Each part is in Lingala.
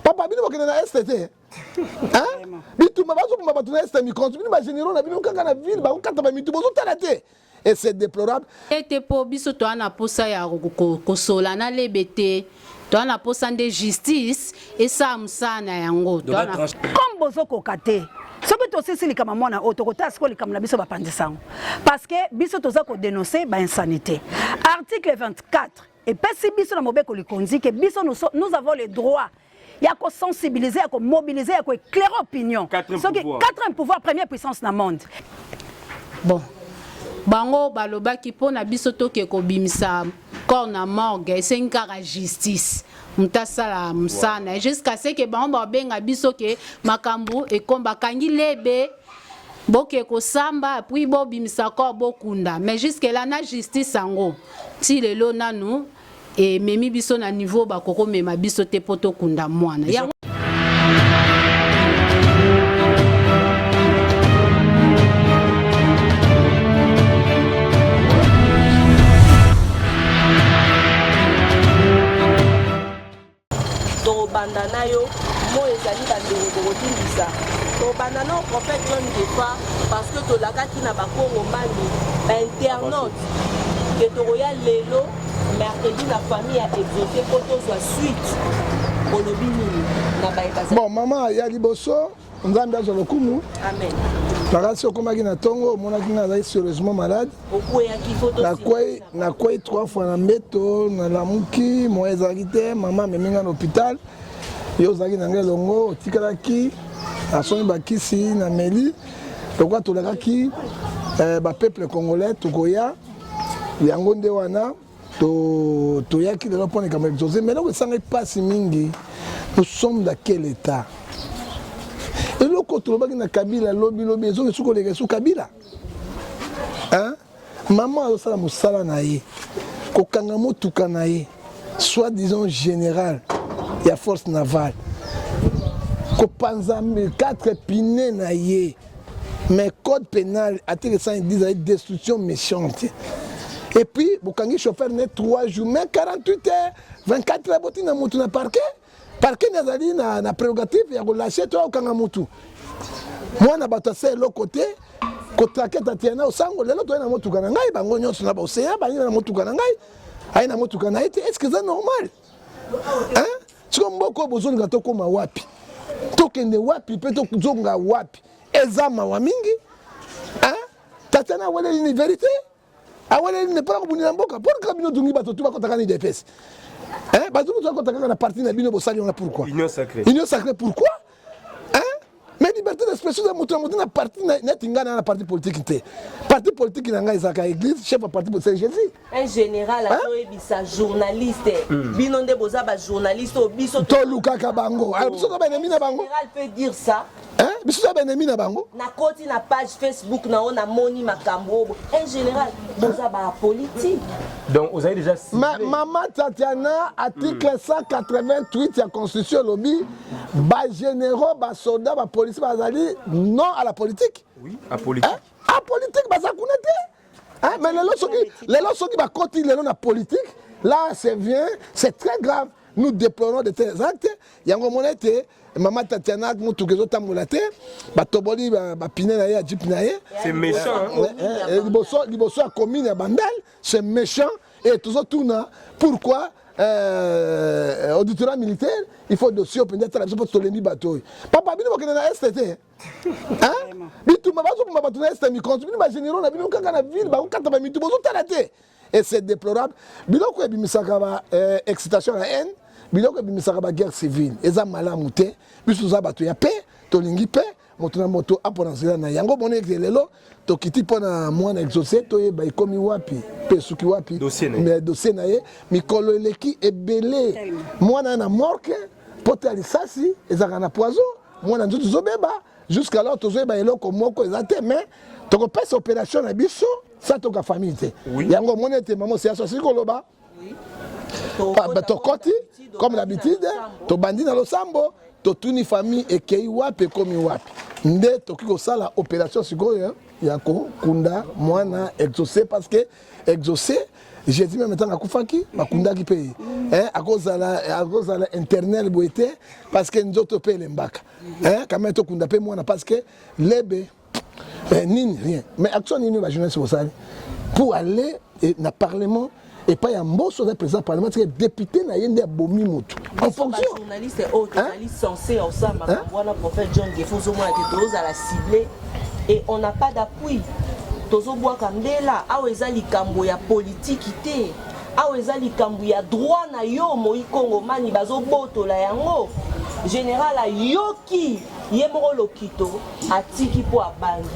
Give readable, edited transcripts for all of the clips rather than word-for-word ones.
Papa bino bokende na est te. Hein? Bitumba bazoboma bato na est mikonzi bino ba généraux na bino kaka na ville bakokata ba mitu bozotala te. Et c'est déplorable. Ete po biso toa na posa ya kosola na lebe te toa na posa nde justice esala mosala na yango. Comme bozokoka te soki tosisi likambo mwana oyo tokotala sikoyo likambo na biso bapanzi sango parce que biso toza kodenonce bainsanité article 24 Epesi biso na mobeko likonzi que biso nous, nous avons le droit ya ko sensibiliser, ya ko mobiliser, ya ko éclairer opinion. Soki quatrième pouvoir, première puissance na monde. Bon, bango balobaki mpo na biso toke kobimisa corps na morgue esengi kaka justice moto asala mosala na ye jusqu'à ce que bango babenga biso ke makambo ekomba bakangi lebe Boke kosamba puis bo bimisa corps bokunda mais jusque là na justice yango ti lelo nanu ememi biso na niveau bakoko mema biso te po tokunda mwana yango. Tokobanda na yo moi ezali bandeko bokolimbisa tokobanda na prophète John Ngefa parce que tolakaki na bakongomani ba internaute ke tokoya lelo mercredi na famille ya exaucé mpo tozwa suite olobi nini na baye bazali bon mama ya liboso Nzambe azwa lokumu. Amen. Nakasi okomaki na tongo omonaki ngai nazali sérieusement malade. Okweyaki nakwei trois fois na mbeto nalamuki moyen ezalaki te mama amemi ngai na hôpital yo ozalaki na ngai elongo otikalaki nasombi bakisi nameli lokola tolakaki eh, bapeuple congolais tokoya yango nde wana To toyaki lelo mpo na likambo ya exauce mais eloko esangai mpasi mingi nous sommes dans quel état eloko tolobaki na kabila lobi lobi ezongi soki koleka esu kabila hein? mama azosala mosala na ye kokanga motuka na ye soit disant général ya force navale kopanza 4 pine na ye Mais code pénal article 110 ezali destruction méchante. Et puis bokangi chauffeur ne 3 jours mais 48 heures 24 heures botinda mutu na parquet. Parquet nde azali na, na prérogative ya kolâche to okanga mutu. Mwana bato asa eloko te kotrake Tatiana Osango lelo toye na motuka na ngai bango nyonso na baoseya bangi na motuka na ngai aye na motuka na ye te est ce que eza normal hein? Siko mboka oyo bozolinga tokoma wapi? Tokende wapi mpe tozonga wapi? Eza mawa mingi hein? Tatiana aweleli ni verite, aweleli ni mpona kobundela mboka. Mpo kaka bino tongi bato tu bakotaka na UDPS hein? Bato mosusu bakota kaka na parti na bino bosali wana pourquoi? Union sacrée. Union sacrée pourquoi? Hein? Mais liberté d'expression eza moto na moto na parti neti ngai na na parti politique te. Parti politique na ngai ezalaka église, chef ya parti politique c'est Jésus. Un général azoyebisa journaliste hmm. bino nde boza ba journaliste oyo biso tolukaka bango alors biso toza baennemi na bango général peut dire ça hein biso toza baennemi na bango nakoti na page facebook na oyo namoni makambo oyo un général boza ba politique donc ozali déjà Ma, mama tatiana article hmm. 188 ya constitution elobi ba généraux ba soldats ba policiers bazali non à la politique oui apolitique hein? apolitique baza kuna te Hein, mais lelo soki lelo soki bakoti lelo na politique là c'est vient c'est très grave nous déplorons de tels actes yango omona ete mama tatiana motuka ezotambola te batoboli bapine na ye ya jeep na ye c'est méchant eh, eh, liboso liboso ya commune ya bandal c'est méchant et tozotuna pourquoi euh, auditorat militaire il faut dossier mpenza etala biso mpo tolembi bato oyo papa bino bokende na est te Hein? Bitumba bazoboma bato na est mikonzi bino ba généraux na bino kaka na ville bakokata ba mitu bozotala te et c'est déplorable biloko ebimisaka ba euh, excitation ya haine biloko ebimisaka ba guerre civile eza malamu te biso toza bato ya paix tolingi paix moto na moto apona nzela na yango omoni ete lelo tokiti mpo na mwana exaucé toyeba ekomi wapi mpe esuki wapi dossier na ye mikolo eleki ebele mwana na morque pota ya lisasi ezalaka na poison mwana nzoto ezobeba jusqu'alors tozoyeba eloko moko eza te mais tokopesa opération na biso sa toka famille te yango omoni ete mama oseyaso asili koloba tokoti comme d'habitude tobandi na losambo totuni famille ekei wapi ekomi wapi nde tokoki kosala opération sikoyo ya kokunda mwana exaucé parce que exaucé. Jésus meme ntango akufaki bakundaki mpe ye eh, akozala akozala internel boye te parce que nzoto mpe elembaka eh, quand même tokunda mpe mwana parce que lebe eh, nini rien mais action nini bajournaliste bosali pour aller eh, na parlement epai ya Mboso aza président parlement tike député na ye nde abomi motu en fonction journaliste oyo tozali censé ya kosala makambo wana, prophète John Gefo, ozomona te tozala ciblé et on n'a pas d'appui. Tozobwaka mbela awa, eza likambo ya politiki te, awa eza likambo ya droit na yo moi kongomani. Bazobotola yango. Général ayoki ye moko lokito atiki mpo abangi,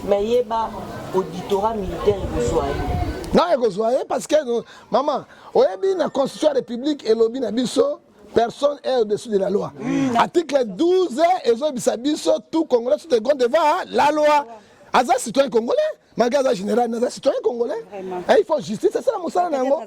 mais yeba, auditorat militaire ekozwa ye. Non, ekozwa ye parce que mama oyebi, na constitution ya république elobi na biso: personne est au-dessus de la loi. Article 12 ezoyebisa biso: tout Congolais sont égaux devant la loi. Aza citoyen congolais malgré aza général, aza citoyen congolais. Eh, il faut justice esala mosala na yango.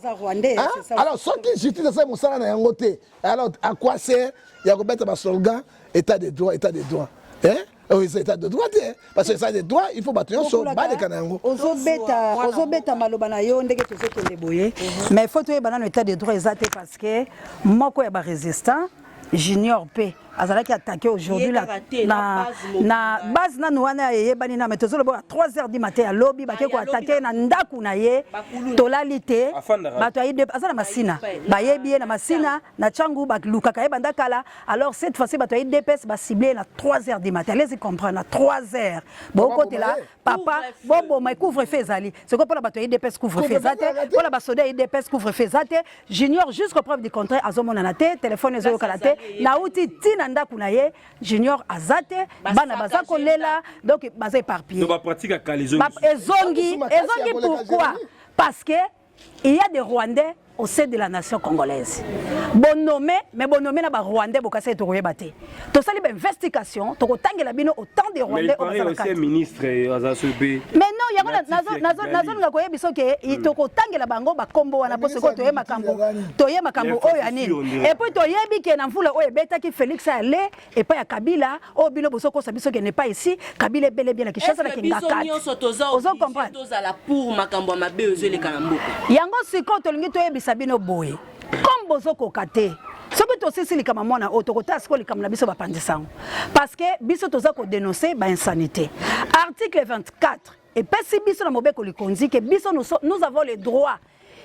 Alors soki justice esala mosala na yango te, alors à quoi sert ya kobeta baslogan état de droit, état de droit, hein? Oyo eza état de droit te, parce que état de droit, il faut bato nyonso baleka na yango. Ozobeta, ozobeta maloba na yo ndenge tozokende boye, mais faut toyeba nano, état de droit eza te, parce que moko ya barésistant, Junior mpe azalaki attaqué aujourd'hui na base nanu wana eyebani na, mais tozoloba 3 heures du matin alobi bake koattaquer na ndako na ye. Tolali te. Bato ayi aza na Masina, bayebi ye na Masina na Ntango balukaka ye banda kala. Alors cette fois-ci bato ya UDPS bacible na 3 heures du matin. Allez-y comprendre, na 3 heures bokotela papa, boboma. Couvre-feu ezali sikoyo mpona bato ya UDPS, couvre-feu eza te mpona basoda ya UDPS, couvre-feu eza te. Junior, jusqu'au preuve du contraire, azomonana te, telefone ezoyokana te. Nauti ntina ndako na ye, Junior aza te, bana baza kolela, donc baza éparpillé. Ezongi, ezongi. Pourquoi? Parce que il y a des Rwandais au sein de la nation congolaise. Bonome, mais bonome na barwandais bokasi tokoyeba te. Tosali bainvestigation, tokotangela bino autant de Rwandais. Mais il aussi ministre aza sobe. Mais non, yango nazolinga koyebi soki tokotangela bango bakombo wana, mpo sikoyo toye makambo, toye makambo oyo ya nini. Et puis toyebi ke na mvula oyo ebetaki, Félix ale epai ya Kabila. Oyo bino bozokosa biso ke n'est pas ici, Kabila ebele bien na Kinshasa, na Kingakati. Ozo comprendre? Tozala pour makambo ya mabe ezoeleka na mboka. Yango sikoyo tolingi toyebisa bino boye: comme bozokoka te, soki tosisi likambo mwana oyo, tokotala sikoyo likambo na biso bapanzisango, parce que biso toza kodénoncer bainsanité. Article 24 epesi biso na mobeko likonzi ke biso nous avons le droit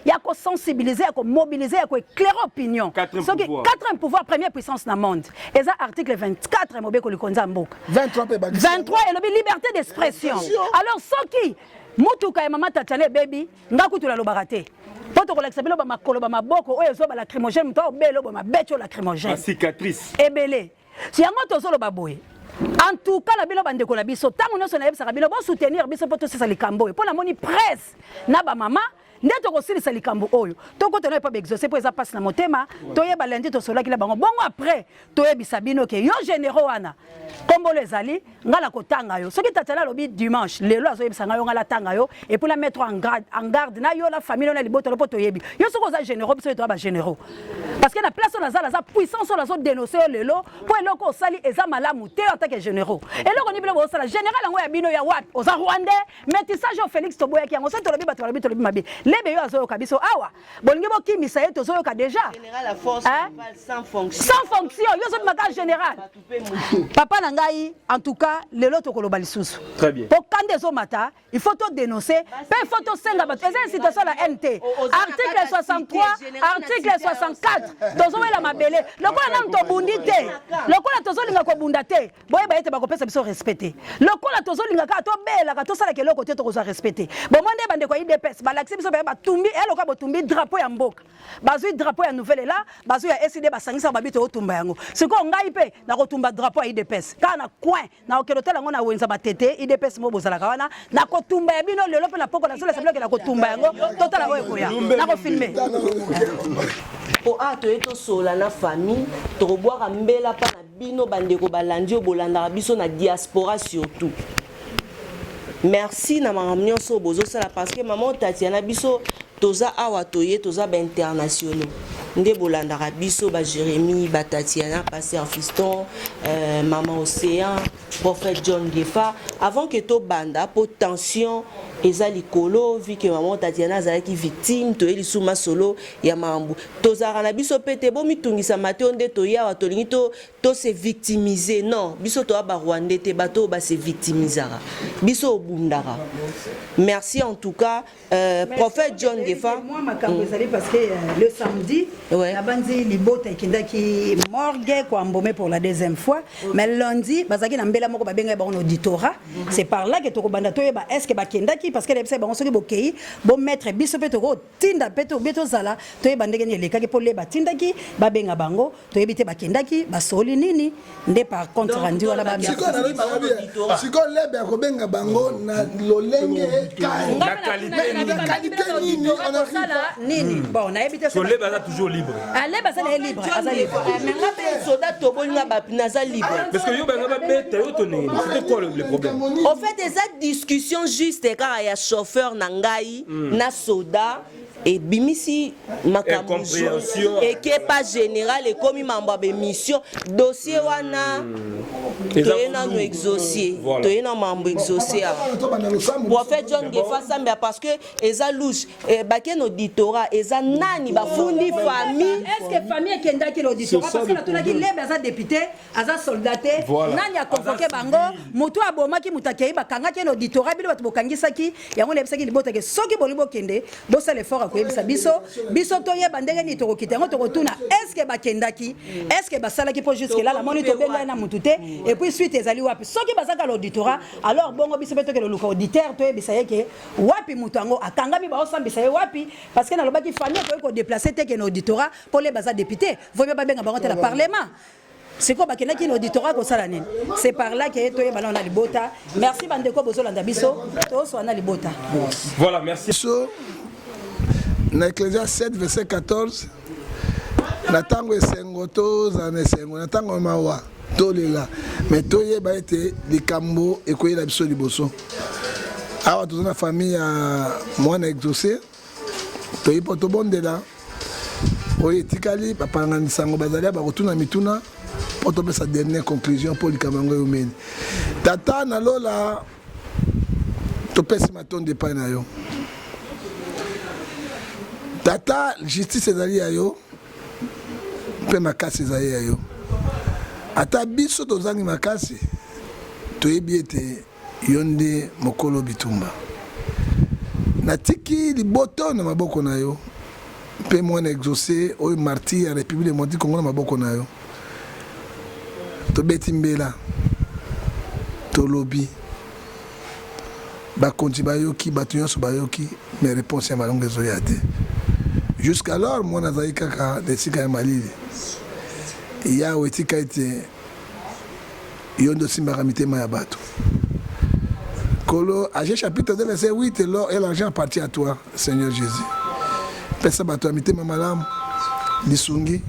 ya kosensibiliser, ya komobiliser, ya koéclairer opinion. Soki quatrième pouvoir, première puissance na monde, eza article 24 ya mobeko likonzi ya mboka. 23 elobi liberté d'expression. Alors soki mutuka ya mama Tatiana ebebi, nga kutu nalobaka te, mpo tokolakisa bino bamakolo, bamaboko oyo ezoba lacrymogène. Moto aobela oyo mabeti oyo lacrymogène ebele. Yango tozoloba boye: en tout cas na bino bandeko na biso, ntango nyonso nayebisaka bino, bosoutenir biso mpo tosisa likambo oyo, mpo namoni presse na bamama nde tokosilisa likambo oyo. Tokotana epa baexaucé, mpo eza mpasi na motema. Toyeba lundi tosolaki na bango bongo, après toyebisa bino ke yo généraux wana kombolo ezali ngai na kotanga yo. Soki Tatiana alobi dimanche, lelo azoyebisa ngai yo, ngai natanga yo et puis na mettre en garde, en garde na yo, na famille, na libota, mpo toyebi yo. Soki oza généraux, biso toya bagénéraux, parce que na place oyo naza, naza puissance oyo nazodénonce yo lelo, mpo eloko osali eza malamu te en tant que généraux. Eloko ni bino bosala, général yango ya bino ya wapi? Oza rwandais, métissage oyo Félix toboyaki yango. Soki tolobi, bato balobi tolobi mabe. Lebe yo azoyoka biso awa, bolingi bokimisa ye, tozoyoka déjà. Sans fonction. Sans fonction, yo ozobimaka général, papa na ngai. En tout cas lelo tokoloba lisusu po kanda ezomata. Il faut todénoncer mpe il faut tosenga bato. Eza incitation la haine te. Article 63, article 64, tozowela mabele lokola nanu tobundi te, lokola tozolinga kobunda te. Boyeba ete bakopesa biso respect te. Lokola tozolinga kaka tobelaka, tosalaka eloko te, tokozwa respect te. Bomo nde bandeko ya UDPS balakisi biso baya batumbi eloka, botumbi drapeau ya mboka, bazwi drapeau ya Nouvel Élan, bazwi ya ECiDé, basangisa babi toyotumba yango. Sikoyo ngai mpe nakotumba drapeau ya UDPS kaka na coin, nakokende otala yango na wenza Matete. UDPS mo bozalaka wana, nakotumba ya bino lelo mpe na poko nazolesa bino ke nakotumba yango. Totala oyo ekoya, nakofilme. Po awa toye tosola na famille, tokobwaka mbela mpa na bino bandeko balandi oyo bolandaka biso na diaspora surtout. Merci na makambo nyonso oyo bozosala, parce que mama Tatiana, biso toza awa, toye toza bainternationaux nde bolandaka biso, baJérémi, baTatiana, pasteur Fiston, mama Océan, prophète John Gefa. Avant ke tobanda, po tension Eza likolo vu que maman Tatiana azalaki victime toye lisusu masolo ya makambo tozalaka na biso pe te bomitungisa mate oyo nde toye awa tolingi to to se victimiser non biso toa ba rwandais te bato oyo ba se victimisaka biso obundaka merci en tout cas euh, prophète John Ngefa moi makambo mm. ezali parce que euh, le samedi ouais. nabanzi libota ekendaki morgue koambome pour la deuxième fois okay. mais lundi bazalaki na mbela moko babengaki bango na auditorat mm -hmm. c'est par là que tokobanda toyeba est ce que bakendaki parce que nayebisaki bango soki bokei bomettre biso mpe tokotinda mpe tobie tozala toyeba ndenge nini elekaki mpo le batindaki babenga bango toyebi te bakendaki basoli nini nde par contre rendu wana sikoyo lebe akobenga bango na lolenge na qualité nini nini hmm. bon nayebi te lebe aza toujours libre ah, lebe aza naye libre aza libre eh, mais nga mpe soda toboli nga bapi naza libre parce que yo banga babeta yo to nini c'était quoi le problème au fait eza discussion juste kaka ya chauffeur na ngai hmm. na soda ebimisi makambo ekepa général ekomi mambo ya bemission dossier wana hmm. toye nanu exaucier toye na mambo exaucier awa prophète john gefa sambia parce que eza louche eh, bake na auditorat eza nani bafundi famille est ce que famille ekendaki na auditorat parce que natunaki lebe aza député aza soldat te nani aconvoke bango moto abomaki moto akei bakangaki ye na auditorat bino bato bokangisaki yango nayebisaki libota ke soki bolingi bokende bosala effort ya koyebisa biso biso toyeba ndenge nini tokokita yango tokotuna estce bakendaki estce basalaki mpo jusque là namoni tobengani na motu te et puis suite ezali wapi soki bazaka na auditorat alors bongo biso mpe tokende luka auditeur toyebisa ye ke wapi moto yango akangami baosambisa ye wapi parce que nalobaki famille ekoki kodeplace te ke na auditorat mpo le baza député vaut mieux babenga bango te na parlement sikoyo bakendaki na auditorat kosala nini c'est par là ke toyeba nao na libota merci bandeko bozolanda biso toswa na libota voilà merci so na ecclesia 7 verset 14 na ntango esengo tozala na esengo na ntango ya mawa tolela me toyeba ete likambo ekoyela biso liboso awa toza na famille ya mwana exaucé toyi mpo tobondela oyo etikali bapalanganisi sango bazali bakotuna mituna mpo topesa dernière conclusion mpo likambo yango eumeli tata na lola topesi matondo epai na yo tata justice ezali ya yo mpe makasi ezali ya yo ata biso tozangi makasi toyebi ete Yo nde mokolo bitumba. Natiki liboto na maboko na yo mpe mwana exauce oyo martyr ya Republique Democratique Congo na maboko na yo. Tobeti mbela, tolobi, bakonzi bayoki, bato nyonso bayoki, mais reponse ya malonga ezoya te. Jusqu'alors mwana azali kaka na esika ya malili. Yawe tika ete Yo nde osimbaka mitema ya bato. Kolo, Aggée chapitre 2 verset 8, l'or et l'argent appartient à toi, Seigneur Jésus. Pesa bato ya mitema malamu, lisungi,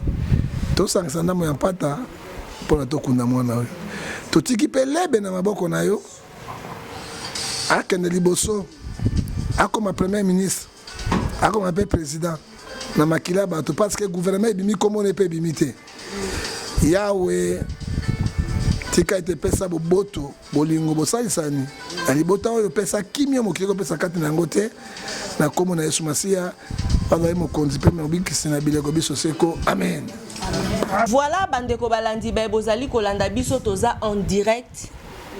tosangisa ndambo ya mpata mpo na tokunda mwana oyo. Totiki mpe lebe na maboko na yo, akende liboso, akoma premier ministre, akoma mpe president na makila ya bato parce que gouvernement ebimi kombo na ye mpe ebimi te. Yawe, tika ete pesa boboto, bolingo, bosalisani na libota oyo, pesa kimia mokili ekopesa kati na yango te, na nkombo na Yesu Masiya, azali mokonzi mpe mobikisi na bileko biso seko. Amen. Voilà bandeko balandi baye bozali kolanda biso toza en direct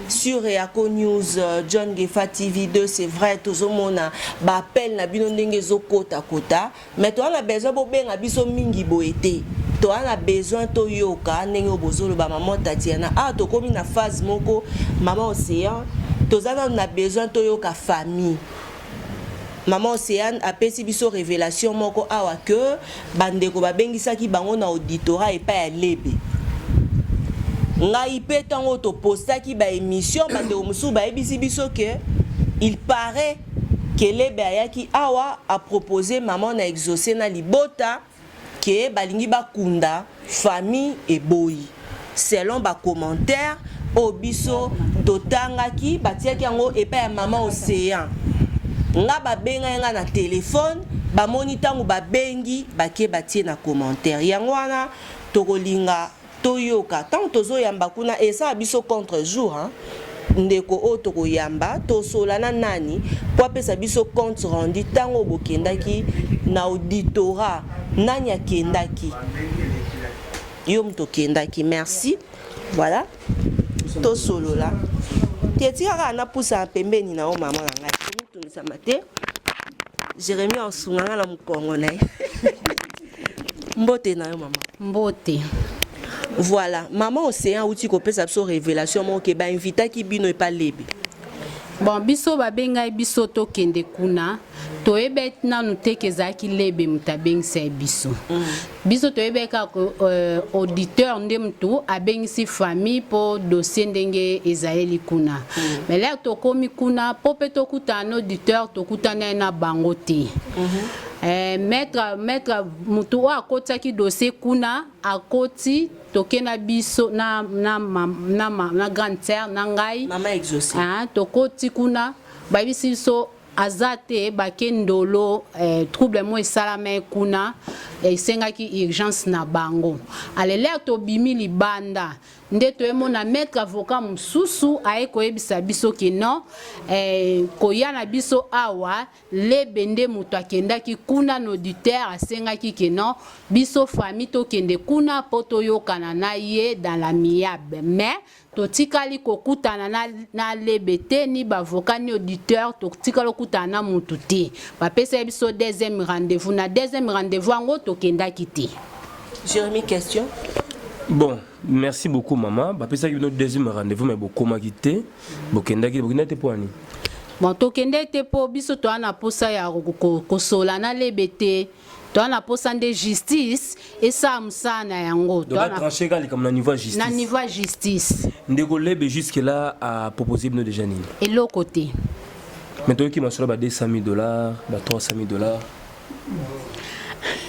sur Reaco News euh, John Gefa TV 2 c'est vrai tozomona ba appel na bino ndenge ezokota kota Mais toza na besoin bobenga biso mingi boye te. Toza na besoin toyoka ndenge oyo bozoloba maman Tatiana. Awa tokomi na phase moko maman Ocean, toza nanu na besoin toyoka famille. Maman Oceane apesi biso revelation moko awa que bandeko babengisaki bango na auditorat epai ya Lebe. Ngai pe tango to postaki ba emission bandeko mosusu bayebisi biso que il parait Kelebe ayaki awa a proposer maman na exauce na libota que balingi bakunda famille eboyi selon ba commentaires oyo biso totangaki batiaki yango epai ya maman ocean nga babengaki nga na telephone bamoni tango babengi bake batie na commentaire yango wana tokolinga Toyoka tango tozo yamba kuna esala biso contre jour hein. Ndeko oyo tokoyamba, tosolola na nani mpo apesa biso compte rendu ntango oyo bokendaki na auditorat, nani akendaki? Yo moto okendaki, merci. Voilà, tosolola te, tika kaka napusana pembeni na yo mama na ngai, komitungisama te. Jérémie asunga nga na mokongo na ye. Mbote na yo mama. Mbote. Voilà, maman Océan auti kopesa biso révélation moko ke bainvitaki bino epa Lebe. Bon, biso babengai biso tokende kuna, toyebaki nanu te ke ezalaki Lebe moto abengisaki biso. Biso toyebaki kaka auditeur nde moto abengisi famille mpo dossier ndenge ezaleli kuna. Mais lere tokomi kuna mpo mpe tokutana na auditeur, tokutana ye na bango te. Maître moto oyo akotiaki dossier kuna akoti, toke na biso na grande sœur na ngai. Mama Exaucé. Ah, tokoti kuna, bayebisi biso aza te, bake Ndolo, trouble mo esalama kuna, esengaki urgence na bango. Alele tobimi libanda nde toyemona maître avocat mosusu aye koyebisa biso ke non, koya na biso awa, Lebe nde moto akendaki kuna na auditeur, asengaki ke non, biso famille tokende kuna mpo toyokana na ye dans l'amiable. Mais totikali kokutana na Lebe te, ni bavocat ni auditeur, totikali kokutana na mutu te. Bapesaki biso deuxième rendez-vous, na deuxième rendez-vous yango tokendaki te. Jérémy, question. Bon, merci beaucoup maman. Bapesaki bino deuxième rendez-vous, mais bokomaki te, bokendaki, bokendaki te mpo ani? Bon, tokende te mpo biso toza na posa ya kosola na Lebe te, toza na posa nde justice esala mosala na yango. Donc batranche kaka likambo na niveau ya justice. Na niveau ya justice. Ndeko Lebe jusque là a proposé bino déjà nini? Eloko te. Mais toyoki masolo ba 200 000 $, ba 300 000 $.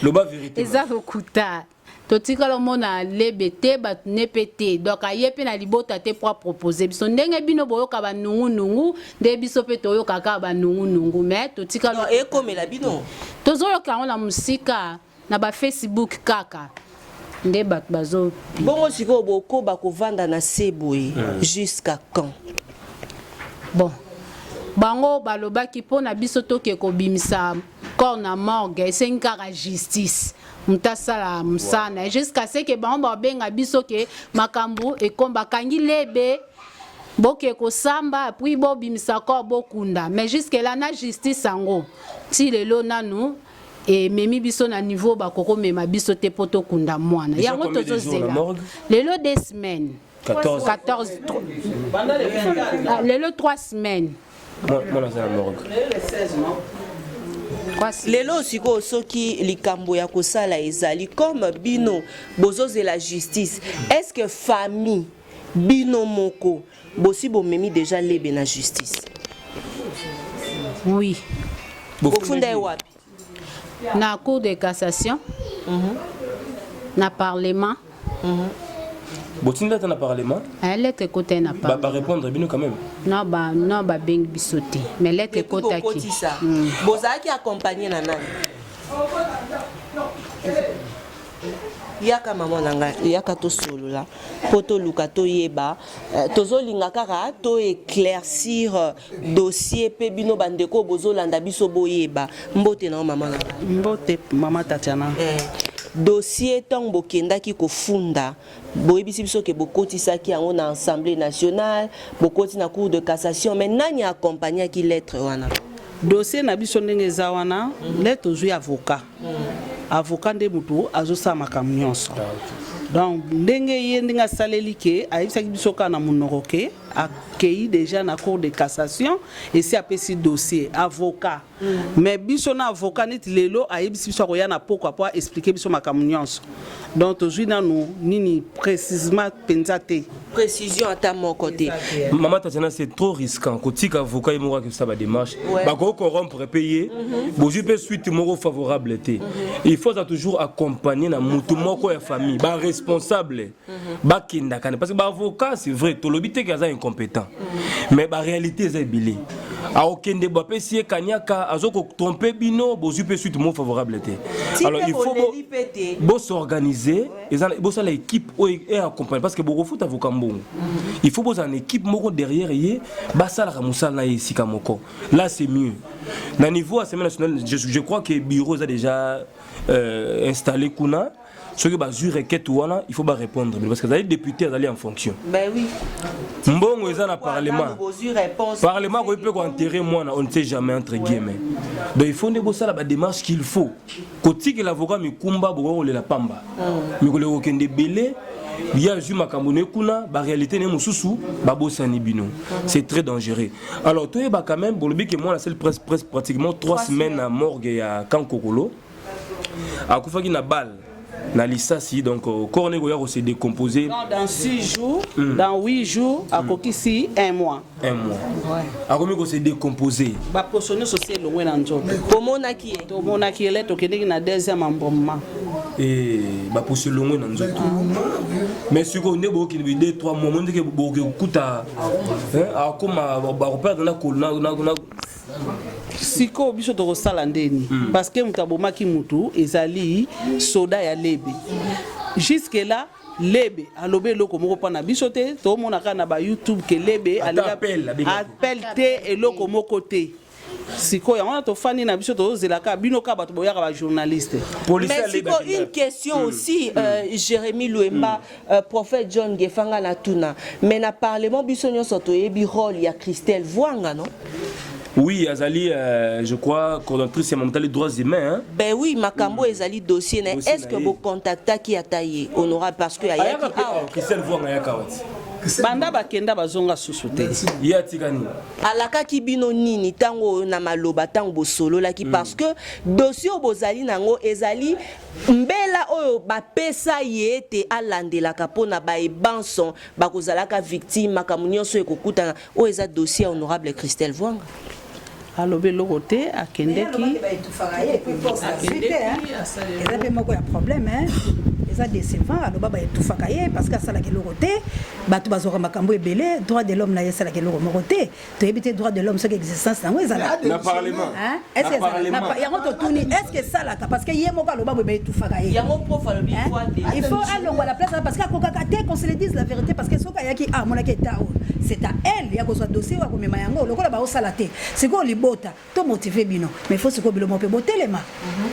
Loba vérité. Eza lokuta. Totikala omona Lebe te, bato ne mpe te, donc aye mpe na libota te po apropose biso. Ndenge bino boyoka banungunungu, nde biso mpe toyoka kaka banungunungu, mais totikala Ekomela bino. Tozoyoka yango na mosika, na bafacebook kaka nde bato bazo. Bongo sikoyo bokoba kovanda na se boye jusqu'à quand? Bon, bango balobaki mpo na biso toke kobimisa corps na morgue, esengi kaka justice moto asala mosala na ye jusqu'à ce ke bango babenga biso ke makambo ekom bakangi Lebe, boke kosamba, puis bobimisa corps, bokunda. Mais jusque là na justice yango ti lelo nanu ememi biso na niveau bakokomema biso te mpo tokunda mwana yango. Tozozela lelo 2 semaines. 14. 14, ah, lelo 3 semaines. Mwana aza na morgue. Lelo sikoyo, soki likambo ya kosala ezali, comme bino bozozela justice, est ce que famille bino moko bosi bomemi déjà Lebe na justice? Oui. Bofunda ye wapi? Na Cour de cassation, na parlement. Botinda ata na parlement? Lettre ekota ye na parlement. Barépondre bino quand même? Non, ba non, babengi biso te, mais lettre ekotaki. Bokotisa, bozalaki accompagné na nani? Yaka mama na ngai, yaka tosolola mpo toluka toyeba. Tozolinga kaka toéclaircir dossier mpe bino bandeko bozolanda biso boyeba. Mbote na yo mama na ngai. Mbote mama Tatiana. Dossier ntango bokendaki kofunda, boyebisi biso ke bokotisaki yango na Assemblée nationale, bokoti na Cour de cassation, mais nani accompagnaki lettre wana? Dossier na biso ndenge eza wana, nde tozwi avocat. Avocat nde motu azosala makambo nyonso. Donc ndenge ye ndenge asaleli ke ayebisaki biso kaka na monoko ke akei déjà na Cour de cassation, esi apesi dossier avocat. Mais biso na avocat, neti lelo ayebisi biso akoya na pokwa po aexplike biso makambo nyonso. Donc tozwi nanu nini précisement mpenza te. Précision ata moko te. Mama Tatiana, c'est trop risquant kotika avocat ye moko akosala badémarche. Bakoki corrompre mpe ye, bozwi mpe suite moko favorable te. Il faut aza toujours accompagné na mutu moko ya famille, baresponsable bakendaka ne, parce que baavocat, c'est vrai, tolobi te ke aza incompétent, mais baréalité eza ebele. Akokende bapesi ye kaniaka, azo ko tromper bino, bozwi mpe suite mot favorable te. Alors il faut bo, bo s'organiser, eza bosala équipe oyo e accompagner parce que bokofuta avocat mbongo. Il faut bozala na équipe moko derrière ye, basalaka mosala na ye esika moko. Là c'est mieux. Na niveau Assemblée nationale, je crois que bureau eza déjà installé kuna. Soki bazwi requête wana, il faut ba répondre parce que azali député, azali en fonction. Ben oui. Mbongo eza na parlement. Parlement akoki mpe koenterrer mwana, on ne sait jamais, entre guillemets. Donc il faut nde bosala badémarche qu'il faut. Kotikela avocat mikumba, bokoki kolela pamba. Mikolo ekokende ebele, ye azwi makambo na ye kuna, baréalité na ye mosusu, babosani bino. C'est très dangereux. Alors toyeba quand même, bolobi ke mwana asali presque pratiquement 3 semaines na morgue ya Kankokolo. Akufaki na balle, na lisasi, donc corps ne koya kose décomposer. Non, dans 6 jours, dans 8 jours, akokisi un mois. Un mois. Akomi kose décomposer. Baposo nyonso si elongwe na nzoto. Bomonaki ye? Tomonaki ele, tokendeki na deuxième embaumement. Eh, baposo elongwe na nzoto. Mais sikoyo nde bokokende bi 2 3 mois, mo ndeke bokoki kokuta akoma bakoperdre na Sikoyo biso tokosala ndeni? Parce que moto abomaki mutu ezali soda ya Lebe. Jusque là Lebe alobi eloko moko mpo na biso te. Tomona kaka na bayoutube ke Lebe Ata appel, abengaki. Appel te, eloko moko te. Sikoyo yango wana tofandi na biso, tozozelaka bino kaka bato boyaka bajournaliste. Policier Mais Lebe siko akendaki. une question aussi, Jérémy Luemba, prophète John Gefanga na tuna. Mais na parlement, biso nyonso toyebi rôle ya Christelle Voanga, non? Oui, azali je crois coordonnatrice ya mamotali droits humains, hein? Ben oui, makambo ezali dossier na Dossier est-ce na que ye. bocontactaki ata ye, honorable, parce que ayaki Ayaka mpe awa? awa, Christelle Voanga ayaka wati. Banda bakenda, bazonga susu te. Ye atika nini? Alakaki bino nini ntango oyo na maloba, ntango bosololaki? Parce que dossier oyo bozali nango ezali mbela oyo bapesa ye ete alandelaka mpona baebanson bakozalaka victime, makambo nyonso ekokutana oyo eza dossier ya honorable Christelle Voanga. Alobi eloko te, akendeki. Baetufaka ye, et puis poste azwi te, hein. Eza mpe moko ya problème, hein. Eza décevant. Aloba baetufaka ye parce que asalaka eloko te. Bato bazwaka makambo ebele, droit de l'homme na ye esalaka eloko moko te. Toyebi te droit de l'homme soki existence nango ezalaka. Na parlement. Hein? Est-ce que Na parlement. Yango totuni, est ce que esalaka? Parce que ye moko aloba boye, baetufaka ye. Yango prof alobi Hein? voix de Il faut alongwa la place wana parce que akokaka te, qu'on se le dise la vérité, parce que soki ayaki a amonaki eta oyo, c'est à elle ya kozwa dossier oyo, akomema yango lokola baosala te. Sikoyo libota tomotive bino, mais faut sikoyo bilo moko mpe botelema.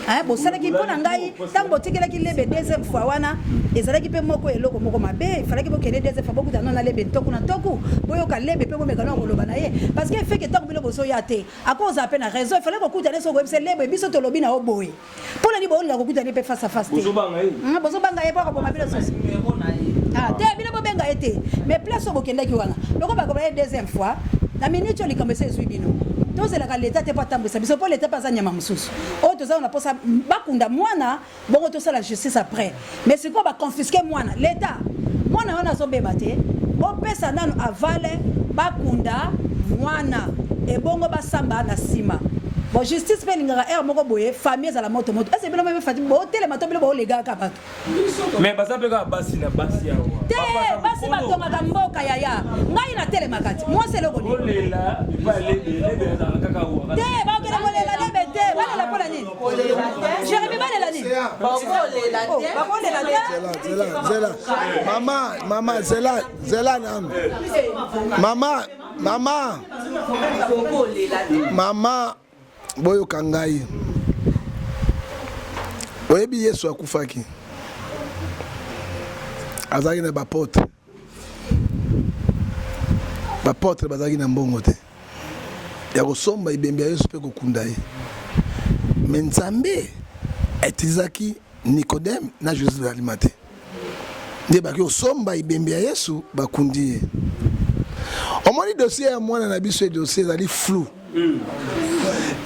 Hein, bosalaki mpo na ngai ntango botikelaki Lebe deuxième fois wana, ezalaki mpe moko eloko moko mabe. Efalaki bokende deuxième fois, bokuta no na Lebe ntoku na ntoku, boyoka Lebe mpe bomeka no koloba na ye, parce que efeke ntango bino bozoya te, akozala mpe na raison. Efalaki kokutana soki koyebisa Lebe: biso tolobi na yo boye. Mpo nani bolinga kokutana mpe face à face te? Bozobanga ye. Bozobanga ye mpo akoboma bino susu. Ah, te, bino bobenga ye te, mais place oyo bokendaki wana, loko bakoba ye deuxième fois na minute oyo, likambo esi ezwi bino. Tozelaka leta te mpo atambwisa biso, mpo leta mpe aza nyama mosusu oyo toza na mposa bakunda mwana bongo tosala justice après. Mais sikoyo baconfiske mwana, leta mwana wana azobeba te. Bopesa nanu avale, bakunda mwana ebongo basamba na nsima. Bon, justice mpe elingaka heure moko boye famille ezala moto moto ese bino mpe fati botelema to bino bolegaka bato. Mais baza mpe kaka basi na basi awa. Te, basi batongaka mboka, yaya. Ngai natelemaka ti mwasi eloko nini? Olela epai Lebe, Lebe azalaka kaka awa. Te, bakokende kolela Lebe te. Balela mpo na nini, Jérémi? Balela nini? Bakolela Oh, te. Bakolela te. Zela, zela, mama, mama, zela, zela nanu, mama, mama. Kokolela te. Mama, boyoka ngai. Oyebi, Yesu akufaki, azalaki na baapôtre. Baapôtre bazalaki na mbongo te ya kosomba ebembe ya Yesu mpe kokunda ye, mais Nzambe autilisaki Nicodème na Joseph d'Arimathée nde baki kosomba ebembe ya Yesu, bakundi ye. Omoni, dossier ya mwana na biso, dossier ezali flou,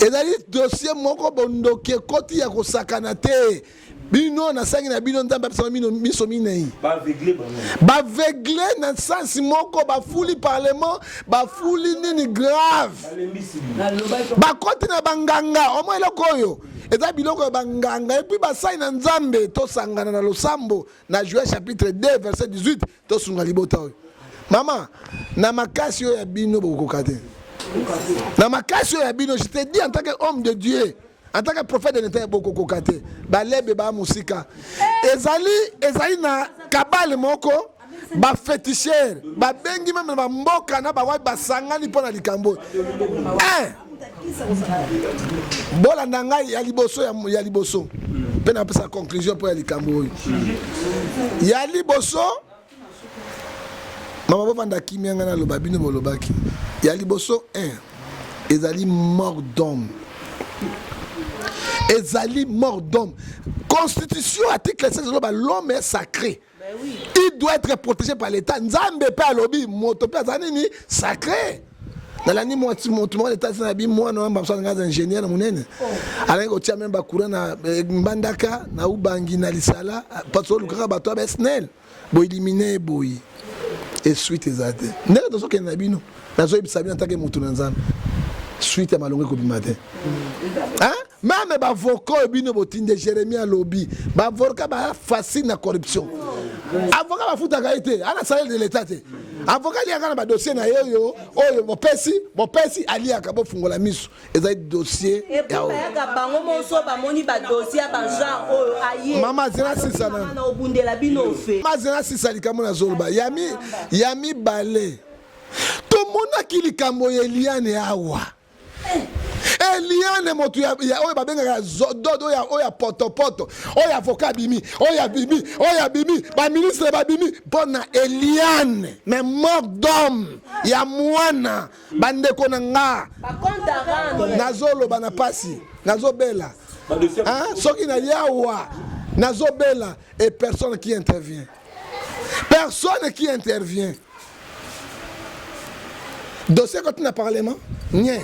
ezali dossier moko bondoki ekoti ya kosakana te. Bino nasangi na bino, Nzambe apesaka bino miso minei. Baaveugle na sansi moko, bafuli parlement, bafuli nini grave, bakoti na banganga. Omoi eloko oyo eza biloko ya banganga. Et puis basali na Nzambe, tosangana na losambo na Joel chapitre 2 verset 18, tosunga libota oyo. Mama, na makasi oyo ya bino bokokoka te. Na makasi oyo ya bino, je te dis en tant que homme de Dieu, en tant que prophète de l'Éternel, bokokoka te. Balebe ba mosika. Ezali ezali na kabale moko ba féticheurs babengi meme na bamboka na bango basangani mpo na likambo oyo. Un, bolanda ngai ya liboso ya liboso mpe napesa conclusion mpo ya likambo oyo ya liboso. Mama bovanda kimia ngai naloba bino bolobaki ya liboso 1 ezali mort d'homme ezali mort d'homme constitution article 16 eloba l'homme est sacré il doit être protégé par l'état nzambe mpe alobi moto mpe aza nini sacré nalandi mwasi moto moko leta na bi mwana wana bamso alinga aza ingénieur na monene alingi kotia meme bacourant na eh, mbandaka na ubangi na lisala parce olukaka bato ya basnel Bo eliminer ye boye et suite eza te. Ndenge tozokende na bino, nazoyebisa bino atake moto na Nzambe. Suite ya malonga ekobima te. Hein? Meme ba vocaux oyo bino botinde Jérémie alobi, ba avocat ba facile na corruption. Avocat bafutaka ye te, ana salaire de l'État te. Avocat aliaka na ba dossier na ye oyo oyo bopesi, bopesi aliaka bofungola miso. Ezali dossier ya oyo. Bayaka bango moso bamoni ba dossier ya ba genre oyo aye. Mama zela sisa na. Na obundela bino fe. Mama zela sisa likambo na zoloba. Ya mi ya mibale. Tomonaki likambo ya Eliane awa. Eliane moto ya oyo babengaka zododo oyo oyo ya potopoto oyo avocat abimi oyo abimi oyo abimi ba ministre babimi mpo na Eliane mais mort d'homme ya mwana Bandeko na nga nazoloba na pasi nazobela soki na yawa nazobela et personne qui intervient personne qui intervient dossier ekoti na parlement nye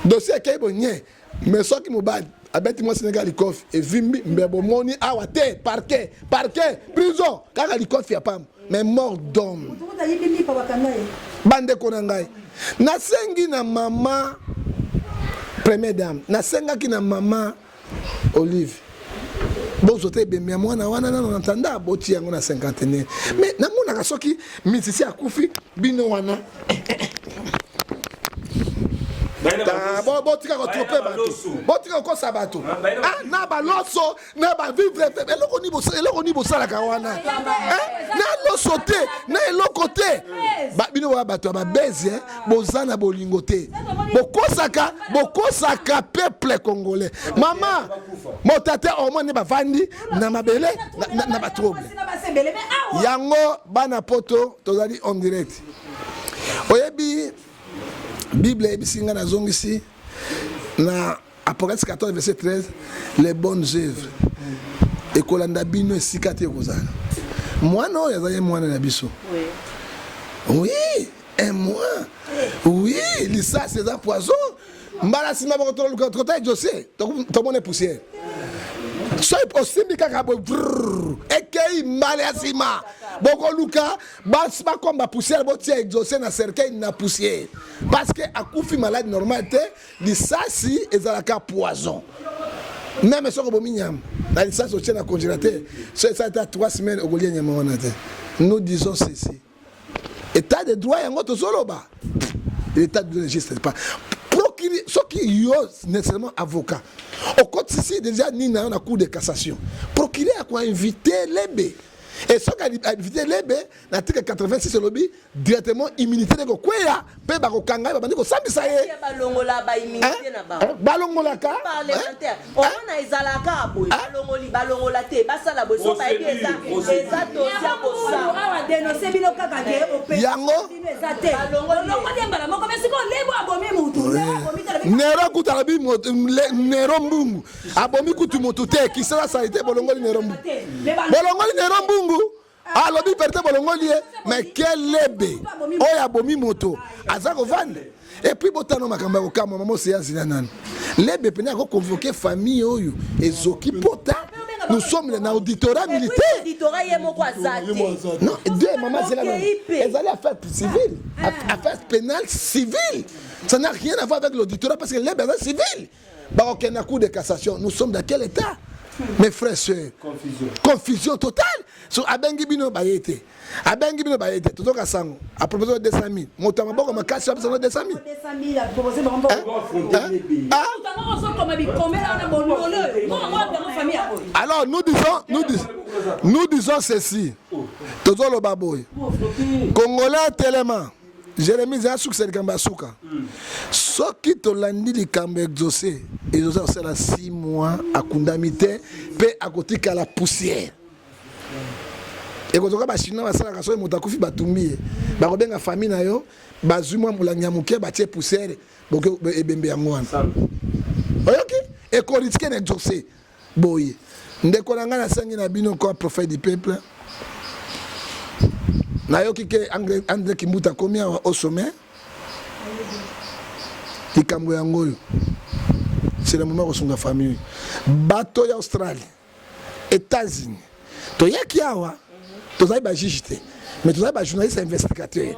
dossier ekei bo nye Mais soki mobali abeti mwasi na likofi evimbi mbe bomoni awa te parquet parquet prison kaka likofi ya pamba mais mort d'homme bandeko na ngai nasengi na mama première dame nasengaki na mama olive bozwa te ebembe ya mwana wana nano na ntanda botia yango na cinquantenaire mais namonaka soki musicien akufi bino wana botika kotrope bato botika kokosa bato ah, na baloso na bavivre eloko nini bosalaka wana eh, na loso te na eloko te bino baya bato ya babeze eh, boza na bolingo te bokosaka bokosaka peuple congolais mama motate omoi nde bavandi na mabele na batrouble yango bana poto tozali en direct oyebi bible eyebisi ngai nazongisi na apocalypse 14 verset 13 les bonnes œuvres ekolanda bino esika te ekozala mwana oyo azali mwana na biso oui un mois oui lisasi eza poison mbala nsima bakotoluka kota exauce tomona poussière soki osimbi kaka boye ekei mbala ya nsima bokoluka bakomba poussière botia exauce na cercueil na poussière parce que akufi malade normal te lisasi ezalaka poison meme soki obomi nyama na lisasi otie na congélateur so esali ta 3 semaines okolia nyama wana te nous disons ceci Etat de droit yango tozoloba. L'état de droit n'existe pas. Procureur soki yo nécessairement avocat okotisi déjà nini na yo na cour de cassation. Procureur ako inviter lebe. Et soki inviter lebe na article 86 elobi directement immunité nde kokweya mpe bakokanga ye babandi kosambisa ye. Balongola ba immunité na bango. Balongolaka. Parlementaire. Omona ezalaka boye balongoli balongola te basala boye so bayebi eza eza dossier ya kosala. Awa denoncer bino kaka ke opesa yango bino eza te. Olongoli ye mbala moko mais sikoyo lebo abomi mutu. Nero kutu alobi Nero Mbungu abomi kutu mutu te kisala salite bolongoli Nero Mbungu bolongoli Nero Mbungu alobi verite bolongoli ye mais kelebe oyo abomi moto aza kovanda epuis botano makambo ya kokamwa mama oseya zina nani lebe pene akoconvoke famille oyo ezoki pota nous sommes na auditorat militaire non deux mama zela ezali affaire civile affaire pénale civile ça n'a rien à voir avec l'auditorat parce que lebe aza civile bakokende na cour de cassation nous sommes dans quel état? Mes frères, sœurs, confusion, confusion totale. So abengi bino baye te. Abengi bino baye te. Tozoka sango. A proposer 200 000. Moto ya maboko makasi apesa 200 000. Ah? Alors nous disons, nous disons, nous disons ceci. Tozoloba boye. Congolais telema. Jérémie zela sukisa likambo ya suka. Soki tolandi likambo exaucé, exaucé akosala 6 mois akundami te mpe akotikala poussière. Ekozoka ba chinois basalaka soki moto akufi batumbi ye. Bakobenga famille na yo, bazwi mwa molangi ya moke batie poussière, boke ebembe yango wana. Oyoki? Ekoritike na exaucé. Boye ndeko na ngai nasengi na bino comme prophète du peuple nayoki ke Andre Kimbuta akomi awa au sommet likambo yango oyo c'est le moment kosunga famille bato ya Australie États-Unis toyaki awa tozali ba juge te mais tozali ba journaliste investigateur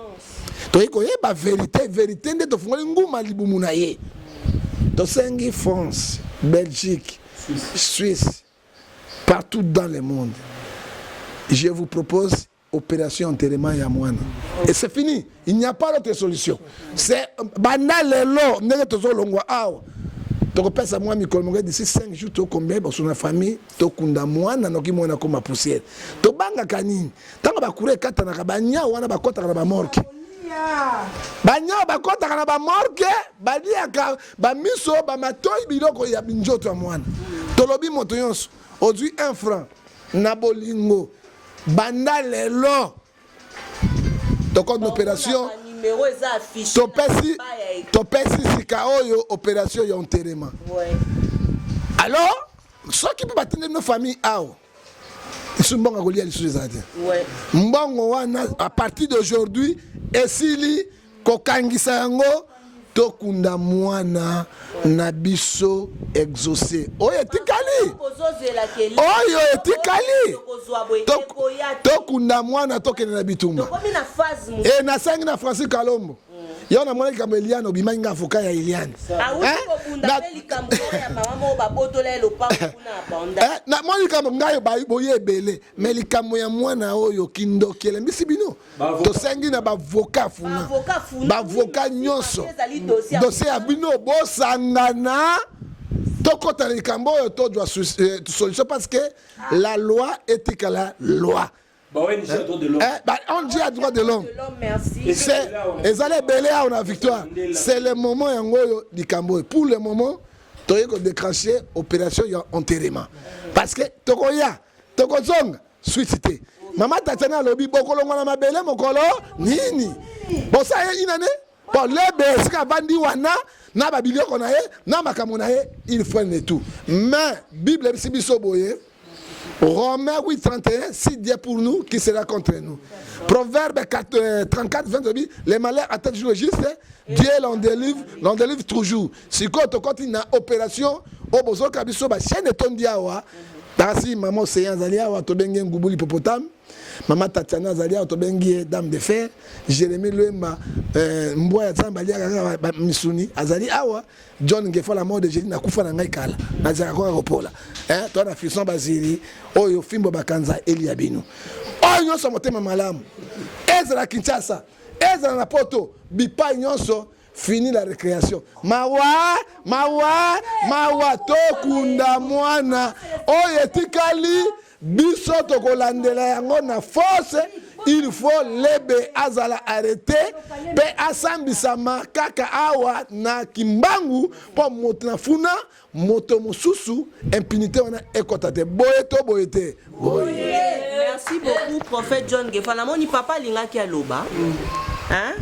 toyei koyeba verité verité nde tofungoli nguma libumu na ye tosengi France Belgique Suisse partout dans le monde je vous propose opération enterrement ya mwana et c'est fini il n'y a pas d'autre solution c'est banda lelo ndenge tozolongwa awa tokopesa mwa mikolo moko d'ici 5 jours to combien baso na famille tokunda mwana noki mwana akoma poussière tobangaka nini ntango bakura ekatanaka banyau wana bakɔtaka na bamorke banyau bakɔtaka na bamorke baliaka bamiso bamatoi biloko ya minzoto ya mwana tolobi moto nyonso ozwi 1 franc na bolingo banda lelo tokoti na opération topesi topesi sika oyo opération ya enterrement alors soki mpe batindeli no famille awa lisusu mbongo akolia lisusu ezala te mbongo wana à partir d'aujourd'hui esili kokangisa yango tokunda mwana na biso exaucé oyo etikali oyo etikali tokunda mwana tokende na bitumba e nasengi na francis kalombo yo namona likambo eliane obimaki nga avocat ya eliane namoni likambo ngai boye ebele me likambo ya mwana oyo kindoki elembisi bino tosengi na bavoka funa bavoka nyonso dossier ya bino bosangana tokɔta na likambo oyo tozwa euh, solution parce que la loi etikala loi Eh, ba ONG ya droit de l'homme ezali ebele awa na victoire c'est le moment yango oyo likambo oyo pour le moment toyei kodéclencher opération ya enterrement parce que tokoya tokozonga suite te mama tatiana alobi bokolongwa na mabele mokolo nini bosala ye inane po lebe esika avandi wana na babilioko na ye na makambo na ye il faut ne tout mais bible ebisi biso boye Romains 8, 31, si Dieu pour nous, qui sera contre nous Proverbe 4, 34, 20, les malheurs atteignent toujours le juste, Dieu l'en délivre, l'en délivre toujours. Sikoyo tokoti na opération oyo bozoka biso ba chaîne etondi awa kasi mama Océan azali awa tobengi ye ngubu l'hippopotame mama Tatiana azali awa tobengi ye dame de fer Jérémie Lwemba euh, mbwa ya nzambe aliaka kaka misuni azali awa John Ngefa la mort de Jésus nakufa na ngai kala nazalaka koka kopola eh, to na Fiston Bazili oyo fimbo bakanza elia bino oyo nyonso motema malamu ezala Kinshasa ezala na poto bipai nyonso fini la récréation mawa mawa mawa tokunda mwana oyo etikali biso tokolandela yango na force il faut lebe azala arrete mpe asambisama kaka awa na kimbangu mpo moto na funa moto mosusu impunité wana ekota te boye to boye te boye merci beaucoup prophète john gefa namoni papa alingaki aloba hein?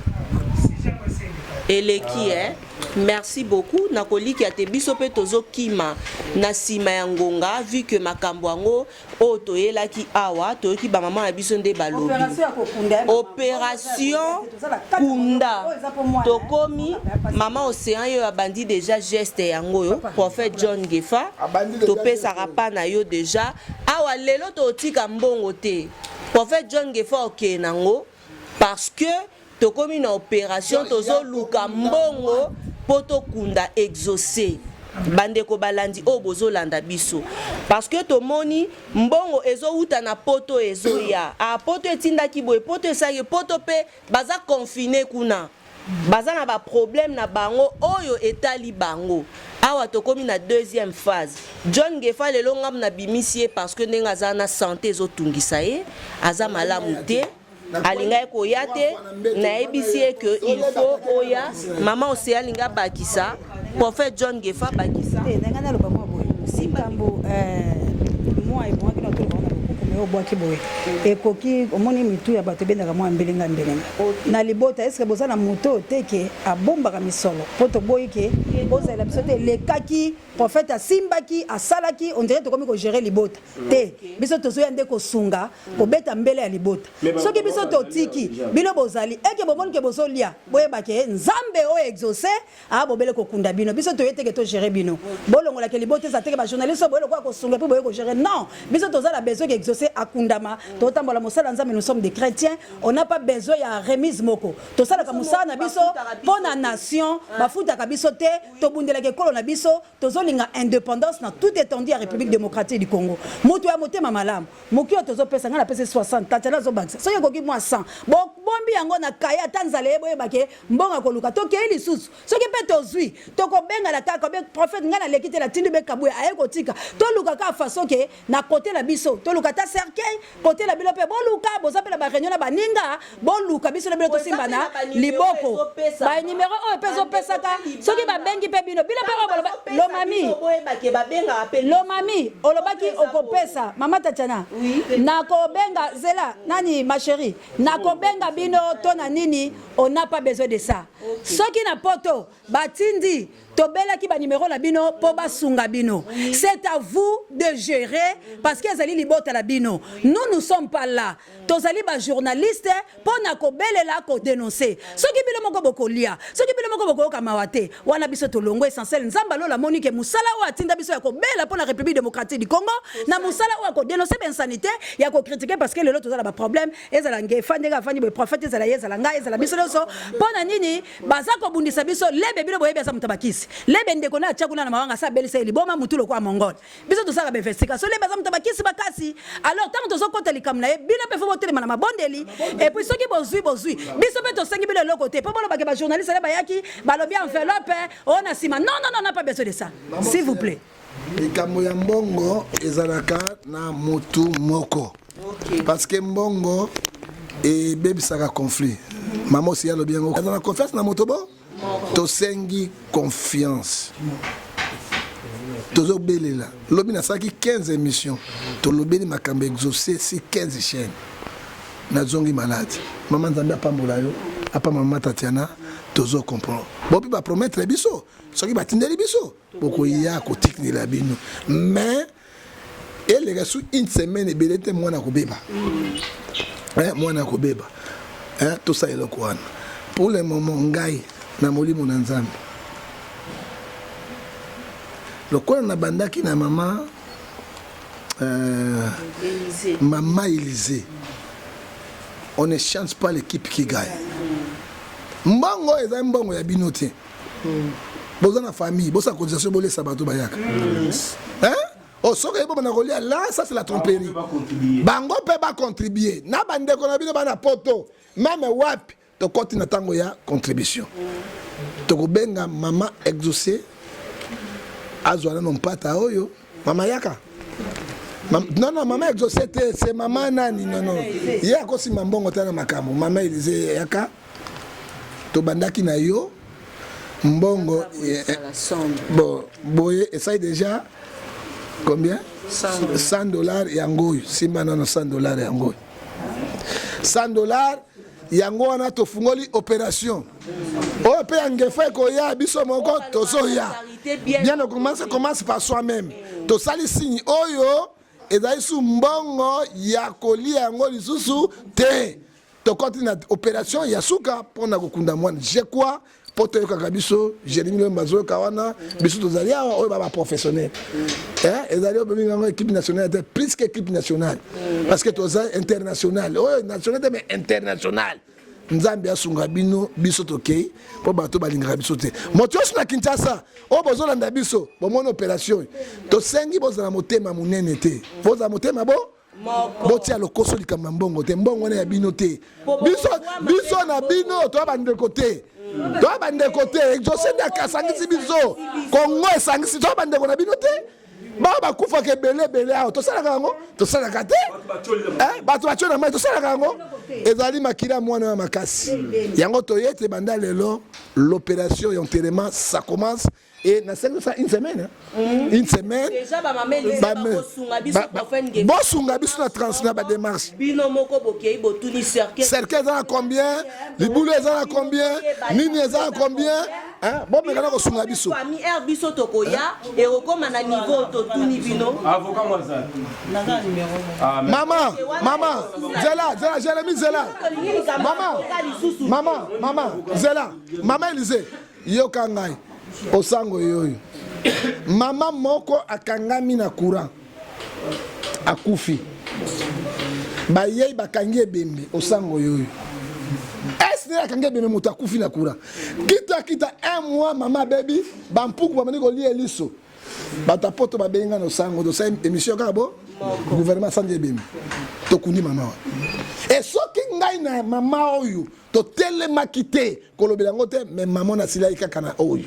eleki eh? merci beaucoup nakolikia te biso mpe tozokima na nsima ya ngonga vu que makambo yango oyo toyelaki awa toyoki bamama na biso nde balobi operation kunda tokomi mama océan yo abandi deja geste yango oyo prophète john gefa topesaka pa na yo deja awa lelo totika mbongo te prophète john gefa okee nango parce que tokomi na operation tozoluka mbongo mpo tokunda exaucé. Bandeko balandi oyo bozolanda biso, parce que tomoni mbongo ezowuta na poto ezoya, ah poto etindaki boye, poto esalaki, poto pe baza confine kuna, baza na ba problème na bango oyo etali bango. Awa tokomi na deuxième phase. John Ngefa lelo ngambo na bimisi ye parce que ndenge aza na sante ezotungisa ye, aza malamu te. Alingaki koya te, nayebisi ye que il faut oya. Maman Ocean alingi abakisa, prophète John Ngefa bakisa. Te, na ngai naloba mwa boye likambo mwa ebongaki na toloba na lokuku me obwaki boye ekoki omoni mitu ya bato ebendaka mwa mbelenga mbelenga na libota. Eske boza na moto oyo te ke abombaka misolo mpo toboyi ke bozalela biso te elekaki prophète asimbaki asalaki on dirait tokomi kogérer libota te. Biso tozoya nde kosunga kobeta mbele ya libota. Soki biso totiki bino bozali eke bomoni ke bozolia, boyeba ke Nzambe oyo exauce a bobele kokunda bino. Biso toye teke togérer bino, bolongolaka libota eza teke bajournaliste oyo boye lokola kosunga mpe boye kogérer. Non, biso toza na besoin ke exauce akundama. Totambola mosala Nzambe, nous sommes des chrétiens, on n'a pas besoin ya remise moko. Tosalaka mosala na biso mpo na nation, bafutaka biso te. Tobundelaka ekolo na biso, tozolinga indépendance na toute étendue ya République démocratique du Congo. Moto ya motema malamu moki oyo tozopesa, ngai napesi 60, Tatiana azobakisa soki ekoki mwa 100. Bobombi yango na kaye, ata nzala ye boyebake mbongo ya koluka. Tokei lisusu, soki mpe tozwi tokobengana kaka be prophète. Ngai naleki te, natindi be Kabuya aye kotika. Toluka kaka façon ke na kote na biso toluka ata cercueil, kote na bino mpe boluka, boza mpe na baréunion na baninga, boluka biso na bino tosimbana liboko. Banimero oyo mpe ezopesaka soki babengi mpe bino, bino mpe oyo boloba lomami lomami olobaki okopesa mama Tatiana. Nakobenga zela nani, ma chérie, nakobenga bino to na nini. On n'a pas besoin de ça. Soki na poto batindi, tobelaki banimero na bino mpo basunga bino. C'est à vous de gérer parce que ezali libota na bino. Nous, nous sommes pas là. Tozali bajournaliste mpo na kobelela, kodénoncer. Soki bino moko bokolia, soki bino moko bokoyoka mawa te, wana biso tolongo. Essentiel, Nzambe alola amoni ke mosala oyo atinda biso ya kobela mpo na République démocratique du Congo, na mosala oyo ya kodénoncer bainsanité, ya kocritiquer, parce que lelo toza na baproblème. Ezala Ngefa ndenge afandi boye, prophète, ezala ye, ezala ngai, ezala biso nyonso. Mpo na nini baza kobundisa biso? Lebe, bino boyebi, aza moto bakisi. Lebe, ndeko na atia kuna na mawanga, asa abelisa ye liboma mutu lokola mongol. Biso tosalaka bainvestigation. Lebe aza moto bakisi bakasi. Alors ntango tozokɔta likambo na ye, bino mpe faut botelema na mabondeli. Et puis soki bozwi, bozwi. Biso mpe tosengi bino eloko te mpo bolobake bajournaliste ale bayaki balobi enveloppe oyo na nsima. Non, non, non, n'a pas besoin de ça, s'il vous plaît. Likambo ya mbongo ezalaka na motu moko parce que mbongo ebebisaka conflit. Mama osi alobi yango, aza na confiance na moto bo tosengi confiance. Tozobelela lobi nasalaki 15 émission, tolobeli makambo exaucé si 15 chaîne. Nazongi malade. Mama, Nzambe apambola yo, apambola mama Tatiana. Tozo comprendre bo mpe bapromettre biso, soki batindeli biso bokoya kotiknela bino, mais eleka su une semaine ebele te, mwana kobeba, mwana kobeba. Tosala eloko wana. Pour le moment, ngai na molimo na Nzambe, lokola nabandaki na mama mama Élysée, on ne chante pas l'équipe qui gagne. Mbongo ezali mbongo ya bino te. Boza na famille, bosala cotisation, bolesa bato bayaka. Hein? Oh, soki oyeboma na kolia là, ça c'est la tromperie. Bango mpe bacontribue na bandeko na bino bana poto même wapi. Tokɔti na ntango ya contribution. Tokobenga mama Exaucé azwa nano mpata oyo. Mama yaka. Non, non, mama Exaucé te, c'est mama nani. Non, non, ye akosimba mbongo te na makambo. Mama Élysée, yaka. Tobandaki na yo mbongo bon boye esali déjà combien? 100 $. Yango oyo, simba nano 100 $. Yango oyo 100 $, yango wana tofungoli opération oyo mpe ya Ngefa ekoya. Biso moko tozoya bien. Commence, commence par soi-même. Tosali signe oyo ezali su mbongo ya kolia yango lisusu te. Tokɔti na opération ya suka mpona kokunda mwana. Je crois mpo toyokaka biso Jérémi Lomba azoyoka wana. Biso tozali awa oyo ba baprofessionnel, ezali oyo babengi yango équipe nationale te, plus que équipe nationale, parce que toza international. Oyo national te, mais international. Nzambe asunga bino, biso tokei mpo bato balingaka biso te. Moto nyonso na Kinshasa oyo bozolanda biso, bomoni operation oyo, tosengi bozala motema monene te, bozala motema bo botia lokoso likambo ya mbongo te, mbongo wana ya bino te. Biso biso na bino toya bandeko te, toya bandeko te. Exauce nde asangisi biso, Kongo esangisi, toya bandeko na bino te. Baoyo bakufaka ebele ebele awa tosalaka yango, tosalaka te. Eh, bato batyo na mai tosalaka yango, ezali makila ya mwana ya makasi. Yango toye te banda lelo l'opération ya enterrement ça commence et nasengi tosala une semaine, hein? Une semaine Déjà ba mama Elise bakosunga biso, prophète Ngefa. Bosunga biso na trans na badémarche. Bino moko bokei botuni cercueil. Cercueil eza na combien, libulu eza na combien, nini eza na combien, hein? Bomeka na kosunga biso. Famille air biso tokoya ekokoma na niveau totuni bino. Avocat mwaza. Mama, mama, zela, zela, Jérémy, zela. Mama, mama, mama, zela. Mama Elise, yoka ngai. Osango yoyo. Mama moko akangami na courant. Akufi. Bayei bakangi ebembe, osango yoyo. Est-ce que akangi ebembe moto akufi na courant? Kita kita un mois mama baby, bampuku bamani kolia liso. Bato ya poto babengi nga na osango, tosali émission kaka bo gouvernement asandi ebembe, tokundi mama wana. E soki ngai na mama oyo totelemaki te kolobela yango te, mais mama nasilaki kaka na oyo,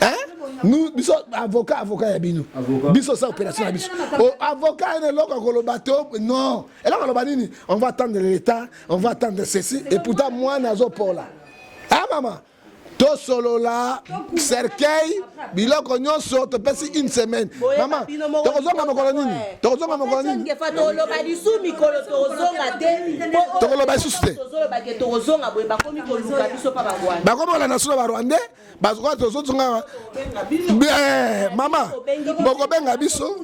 hein? Nous biso avocat, avocat ya bino, biso sa opération na biso. Oh, avocat ene eloko ya koloba te, non, eloko aloba nini? On va attendre l'état, on va attendre ceci, et pourtant mwana azopola. Ah mama, tosolola cercueil, biloko nyonso topesi une semaine. Mama, tokozonga mokolo nini? Tokozonga mokolo nini? Ngefa toloba lisu mikolo tokozonga te. Tokoloba lisusu te. Tozoloba ke tokozonga boye, bakomi koluka biso pa barwanda. Bakomi kolanda biso na barwandais, bazokoka tozozonga. Mama, bokobenga biso.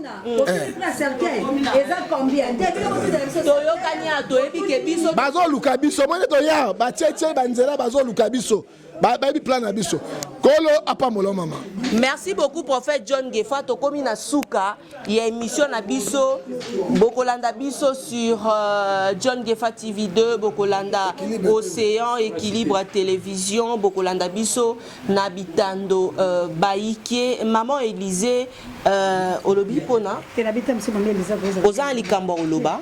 Toyokani ya toyebi ke biso bazoluka biso, moni toya batietie banzela, bazoluka biso, bayebi plan na biso. Kolo apambola mama. Merci beaucoup, prophète John Gefa. Tokomi na suka ya émission na biso. Bokolanda biso sur John Gefa TV2, bokolanda Océan Équilibre Télévision, bokolanda biso na bitando baike. Maman Élisée, olobi pona oza na likambo ya koloba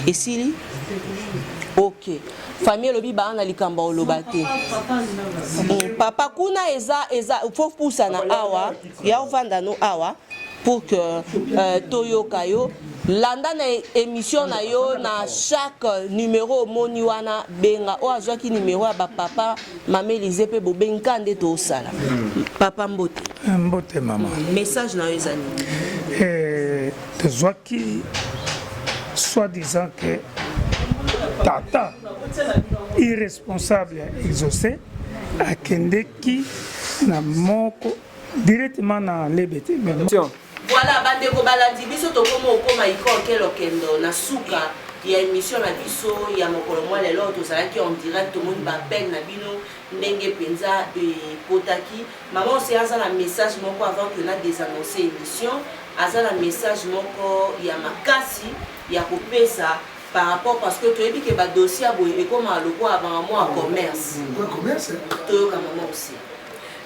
esili? Ok, famille elobi baa na likambo ya koloba te. Papa kuna eza faut pusana awa ya ovanda no awa pour que toyoka yo. Landa na émission na yo na chaque numéro omoni wana, benga oyo azwaki numéro ya bapapa mama Elize mpe bobenga nde tosala. Papa, mbote. Mbote mama. Message na yo eza nini? Tozwaki soi-disant que tata irresponsable ya Exaucé akendeki na moko directement na lebe te, mais Voilà, bandeko balandi biso, tokoma okoma iko okelo na suka ya émission na biso ya mokolo mwa lelo. Tozalaki en direct, tomoni baappel na bino ndenge mpenza ekotaki. Mama Ose aza na message moko avant que na désannoncer émission. Aza na message moko ya makasi ya kopesa par rapport, parce que toyebi ke badossier ya boye ekómaka lokola banga mwa commerce. Toyoka mama Ose.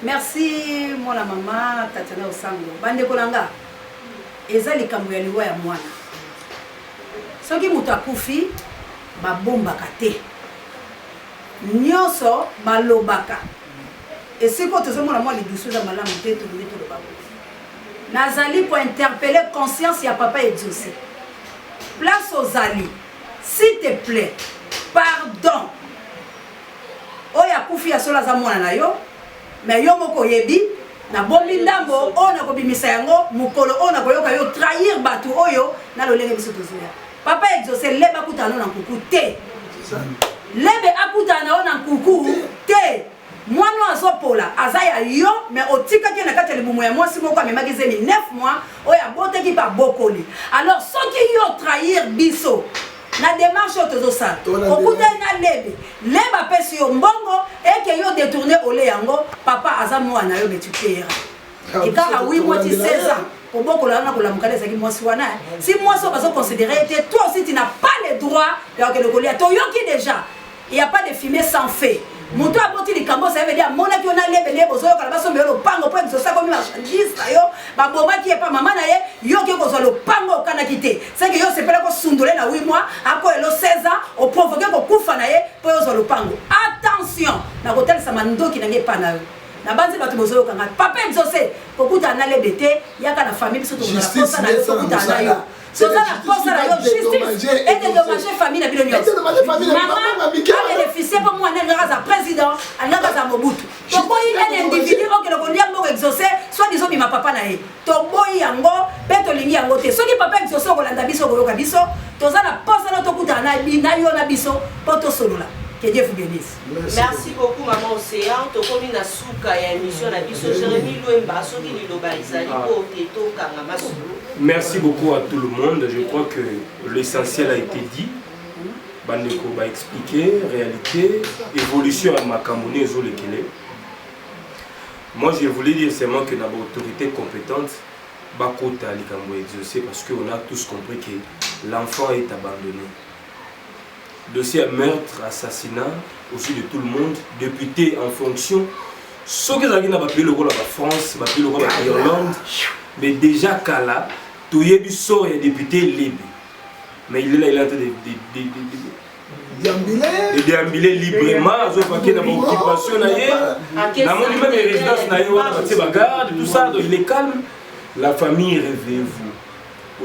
Merci mwana mama Tatiana Osango. Bandeko na nga, eza likambo ya liwa ya mwana. Soki moto akufi, babombaka te, nyonso balobaka. Esika oyo tozomona mwa lidusu eza malamu te, tolingi toloba boye. Nazali kointerpeller conscience ya papa Exaucé. Place ozali, s'il te plaît, pardon. Oyo akufi ya solo aza mwana na yo, mais yo moko oyebi. Nabombi ndambo oyo, nakobimisa yango mokolo oyo nakoyoka yo trahir bato oyo na lolenge biso tozoya. Papa Exaucé, lebe akutana no na nkuku te, lebe akutana na yo na nkuku te. Mwana oyo azopola aza ya yo, mais otikaki ye na kati ya libumu ya mwasi moko amemaki zemi 9 mois, oyo abotaki mpe abokoli. Alors soki yo trahir biso na démarche oyo tozosala, okutani na lebe, lebe apesi yo mbongo eke yo détourne ole yango. Papa, aza mwana na yo, mais tu payeras. Ekaka 8 mois ti 16 ans kobokola wana, kolamuka nde ezalaki mwasi wana. Si mwasi oyo bazoconsidérer ye te, toi aussi tu n'as pas le droit ya kokende kolia. Toyoki déjà. Il y a pas de fumée sans feu. Moto aboti likambo, ça veut dire amonaki yo na lebe nde bozoyokana, basomba yo lopango mpo exauce akomi marchandise na yo, babomaki ye pa mama na ye, yo oke kozwa lopango okanaki te. C'est que yo osepela kosundole na 8 mois, akoyelo 16 ans, oprovoke kokufa na ye mpo yo ozwa lopango. Attention, nakotalisa mandoki na ngai epa na yo. Nabanzi bato bozoyoka ngai. Papa exauce, kokutana na lebe te, yaka na famille biso tokozala Justice posa na yo, nde esala tokutana na yo. mosala. Toza na posa na yo, justice ededommage famille na bino nyonso. Mama abénéficie mpo mwana alingaka aza président, alingaka aza Mobutu. Toboyi un individu okende kolia mbongo exaucé, soit disant bima papa na ye. Toboyi yango mpe tolingi yango te. Soki papa exaucé okolanda biso, okoyoka biso, toza na posa na tokutana na yo na biso mpo tosolola. Que Dieu vous bénisse. Merci beaucoup maman Océan. Tokomi na suka ya émission na biso. Jérémy Luemba, soki liloba ezali po te tokanga masolo. Merci beaucoup à tout le monde. Je crois que l'essentiel a été dit. Bandeko ba expliquer réalité, évolution ya makambo ne ezolekele. Moi je voulais dire seulement que na ba autorité compétente bakota likambo exaucé parce que on a tous compris que l'enfant est abandonné. Dossier à meurtre, assassinat, aussi de tout le monde, député en fonction. Soki ezalaki na bapays lokola ba France, bapays lokola ba Irlande, mais déjà kala toyebi sort ya député Lebe. Mais il est là, il est en train de déambuler librement, azopake na baoccupation na ye, namoni même résidence na ye wana batie bagarde, tout ça, donc il est calme. La famille, réveillez-vous.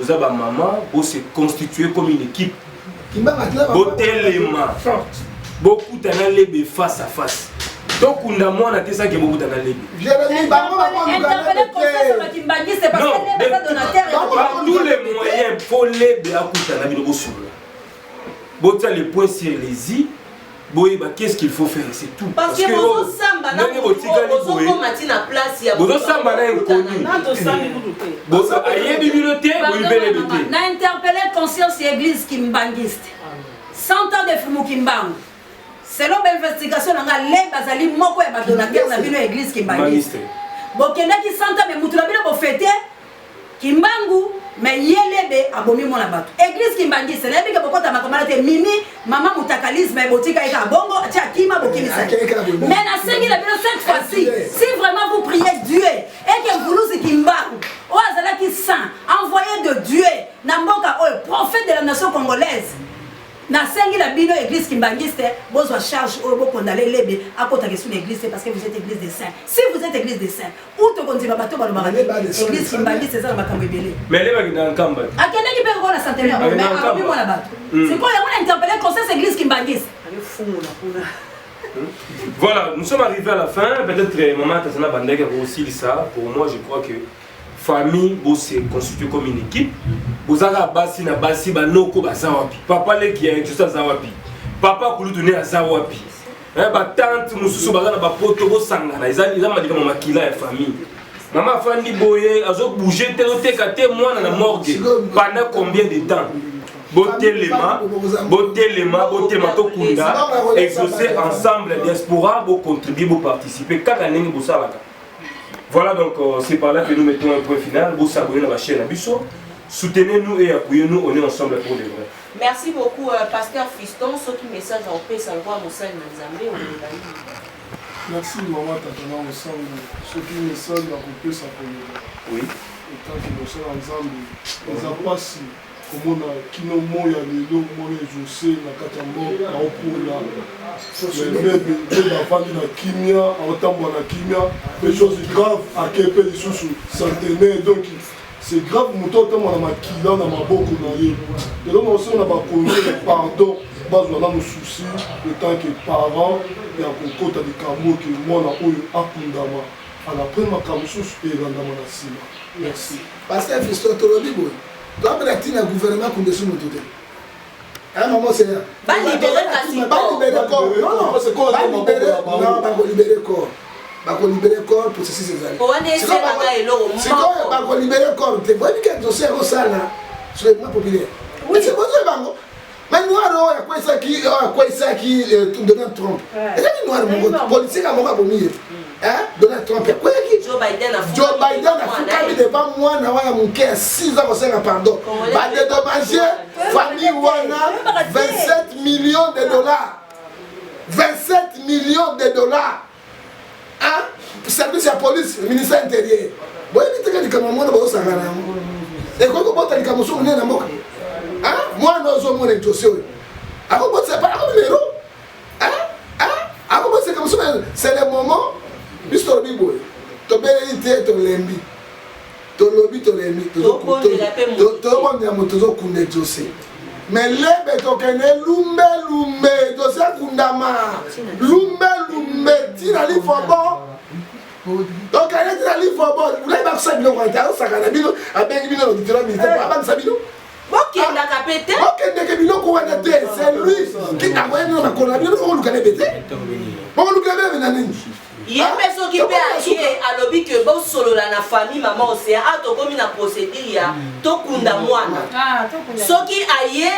Oza ba maman, bo se constituer comme une équipe. Botelema, bokutana Lebe face à face. Tokunda mwana te saki bokutana Lebe. Non, par tous les moyens, faut Lebe akutana bino bosolola. Botia les points sur les i. Boyeba qu'est-ce qu'il faut faire, c'est tout. Parce que bozosamba na bozokoma ti na place ya bozosamba na inconnu. Ayebi bino te, boyibelebe te. Na interpellé conscience ya église kimbangiste. 100 ans de Fumu Kimbangu. Selon l'investigation na nga, Lebe azali moko ya ba donateur na bino ya église kimbangiste. Bokendaki 100 ans mais mutu na bino bofete Kimbangu, mais ye Lebe abomi mwana bato. Église kimbangiste, nayebi ke bokota makambo wana te. Mimi, mama mutakalisme, botika ye kaka bongo, atia akima, bokimisa ye. Mais nasengi na bino cette fois-ci, si vraiment vous priez Dieu et que Mvuluzi Kimbangu, oyo azalaki saint, envoyé de Dieu na mboka oyo, prophète de la nation congolaise, nasengi na bino église kimbangiste, bozwa charge oyo bokondale Lebe akotaka esu na église te, parce que vous êtes église des saints. Si vous êtes église des saints, ou tokondima bato balobaka te église kimbangiste eza na makambo ebele. Mais Lebe akendaka Nkamba. Akendaki mpe kokola centenaire, mais akomi mwana bato. Sikoyo yango na interpellé conseil église kimbangiste. Voilà, nous sommes arrivés à la fin. Peut-être maman Tatiana Bandeke a aussi ça. Pour moi, je crois que famille bo se constituer comme une équipe. Bozaka basi na basi banoko baza wapi? Papa leki ya exaucé aza wapi? Papa kulutu ne aza wapi? Ba tante mosusu baza na ba poto bosangana. Eza eza malikama makila ya famille. Mama afandi boye azo bouger te, azoteka te mwana na morgue pendant combien de temps? Botelema, botelema, botelema tokunda exaucé ensemble diaspora, bo contribuer, bo participer kaka ndenge bosalaka. Voilà, donc c'est par là que nous mettons un point final. Vous s'abonnez à la chaîne Abisso. Soutenez-nous et appuyez-nous, on est ensemble pour de vrai. Merci beaucoup, Pasteur Fiston. Ceux qui message en paix, ça voit Moussa Nzambe, on est là. Merci maman Tatiana Osango. Ceux qui message en paix, ça pour Oui. Et tant que Moussa Nzambe, les apassi, comme on a kino moya lelo mona exaucé na kati ya mboka na opola lebe mpe bavandi na kimia, aotambola na kimia, mpe chose grave ake mpe lisusu centenaire, donc c'est grave moto otambola na makila na maboko na ye. Lelo naosenga na bakonzi pardon, bazwa nano souci en tant que parent ya kokota likambo ke mwana oyo akundama alapres makambo mosusu elandama na nsima. Merci. Pasteur Fiston, tolobi boye toapela ntina gouvernement kundesu moto te. Hein, maman, c'est Ba libérer kasi Ba libérer corps. Non, non, ba libérer, non, ba libérer corps. Ba libérer corps, processus ezali. Wana eselaka eloko moko. Sikoyo ba libérer corps te. Boyebi ke dossier ekosala sur le plan populaire. Oui. C'est bozo bango. Mais noir oyo akwesaki, oyo akwesaki Donald Trump. Ezali noir moko, politique moko abomi ye. Hein, Donald Trump akweyaki. Joe Biden afukami Joe Biden devant mwana afukami ye. devant mwana wana moke ya 6 ans kosenga pardon. Congolais Ba dédommager famille wana 27 millions de dollars. millions de dollars hein? Service ya police, ministère intérieur, boyebi teke likambo mwana bozosangana yango ekoki kobota likambo mosusu monene na mboka. Mwana ozomona dossier oyo akobotisa pa akomi lero akobotisa likambo mosusu. C'est le moment biso tolobi boye, tobeleli te, tolembi, tolobi, tolembi, tobondela moto, tozokunda dossier. Mais lebe tokende lumbe lumbe, dossier akundama lumbe lumbe ntina lifobo, tokende ntina lifobo. Ulai bakosa biloko wana te, azosaka na bino, abengi bino na auditorat militaire, abangisa bino. Bokendaka mpe te. Bokendeke biloko wana te. C'est lui qui akoya bino makolo na bino. Bokoluka lebe te, bokoluka lebe na nini? Ye mpe soki mpe aye, alobi ke bosolola na famille mama Océan. A tokomi na procédure ya tokunda mwana. Soki aye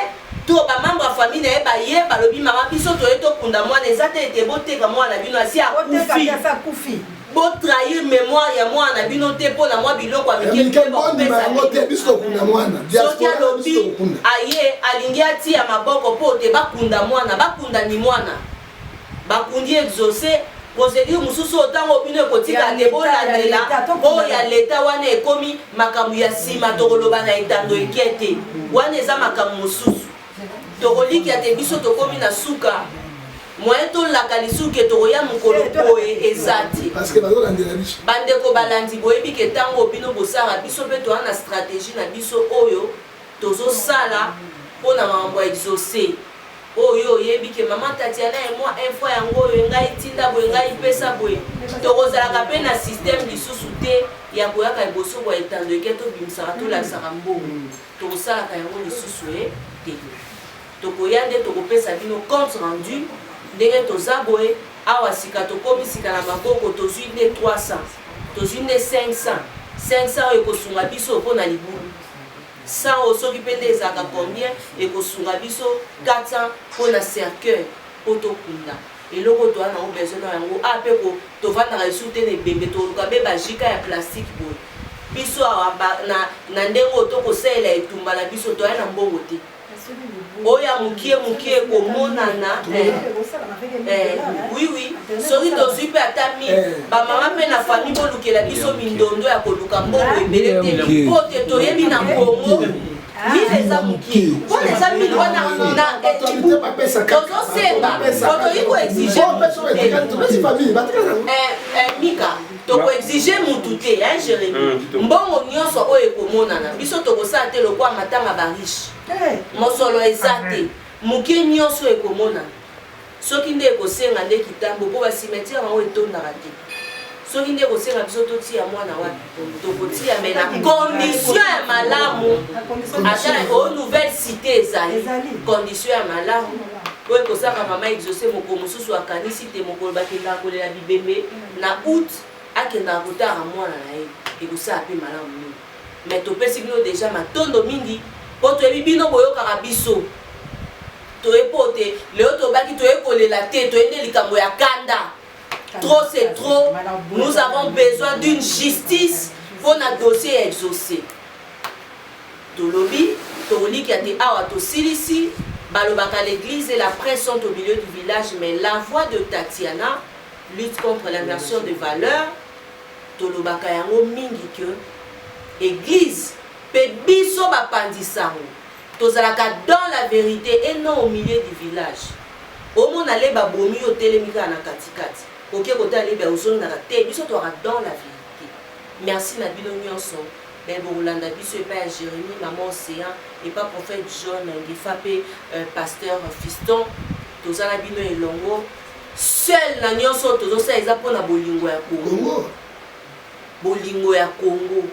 to bamembre ya famille na ye baye, balobi: "Mama, biso toye tokunda mwana." Eza te ete boteka mwana na bino, asi akufi. Botrahir mémoire ya mwana na bino te mpo na mwa biloko ya mike. Soki alobi aye, alingi atia maboko mpo te bakunda mwana, bakunda ni mwana, bakundi Exaucé. Procédure mosusu oyo ntango bino ekotika te, bolandela oyo ya leta wana. Ekomi makambo ya nsima, tokoloba na etando eke te, wana eza makambo mosusu. Tokolikia te, biso tokomi na suka. Moyen tolaka lisusu ke tokoya mokolo boye eza te. Bandeko balandi, boyebi ke ntango bino bosalaka, biso mpe toza na stratégie na biso oyo tozosala mpona makambo ya Exaucé. Oyo oyebi ke mama Tatiana ye mwa info yango oyo ngai tinda boye, ngai pesa boye. Tokozalaka mpe na système lisusu te ya koyaka liboso bwa etando eke, tobimisaka, tolakisaka mbongo. Tokosalaka yango lisusu e te. Tokoya nde tokopesa bino compte rendu ndenge toza boye awa. Sika tokomi sika na maboko, tozwi nde 300, tozwi nde 500. 500 oyo ekosunga biso mpo na libulu, 100 oyo soki mpe nde ezalaka combien, ekosunga biso 400 mpo na cercueil, mpo tokunda eloko oyo toza nango besoin na yango. A mpe tovandaka lisusu te na ebembe, toluka mpe bajika ya plastique boye. Biso awa na ndenge oyo tokosalela etumba na biso, toya na mbongo te oyo ya mokie mokie ekomonana. Oui, soki tozwi mpe ata 1000, bamama mpe na famille bolukela biso mindondo ya koluka mbongo ebele te, mpo te toyebi na Kongo 1000 eza mokie, mpona eza 1000 wana na tozosenga po toyi koexige mika, tokoexige mutu te, hein Jérémi? Mbongo nyonso oyo ekomonana, biso tokosala te lokwa matanga bariche, mosolo eza te. Moke nyonso ekomonana, soki nde ekosenga nde kitambo, mpo bacimetière yango etondaka te, soki nde ekosenga biso totia mwana wapi, tokotia, mais na condition ya malamu. Ata oyo nouvelle cité ezali condition ya malamu oyo ekosalaka mama Exaucé mokolo mosusu akanisi te mokolo bakendaka kolela bibembe na août, akendaka kotala mwana na ye, ekosala mpe malamu mingi. Mais topesi bino déjà matondo mingi mpo toyebi bino boyokaka biso. Toye mpo te lelo tobaki toye kolela te, toye nde likambo ya kanda. Trop, c'est trop. Nous avons besoin d'une justice mpo na dossier ya Exaucé. Tolobi, tokolikia te awa tosilisi. Balobaka l'église et la presse sont au milieu du village, mais la voix de Tatiana lutte contre l'inversion de valeur. Tolobaka yango mingi ke église mpe biso bapanzi sango tozalaka dans la vérité et non au milieu du village. Omona le babomi yo, otelemi kaka na katikati, oke kotala lebe, ozongaka te. Biso tozalaka dans la vérité. Merci na bino nyonso me bokolanda biso epai ya Jérémie, mama Océan, epai prophète John Ngefa mpe pasteur Fiston. Toza na bino elongo. Seul na nyonso oyo tozosala eza mpona bolingo ya Kongo, bolingo ya Kongo.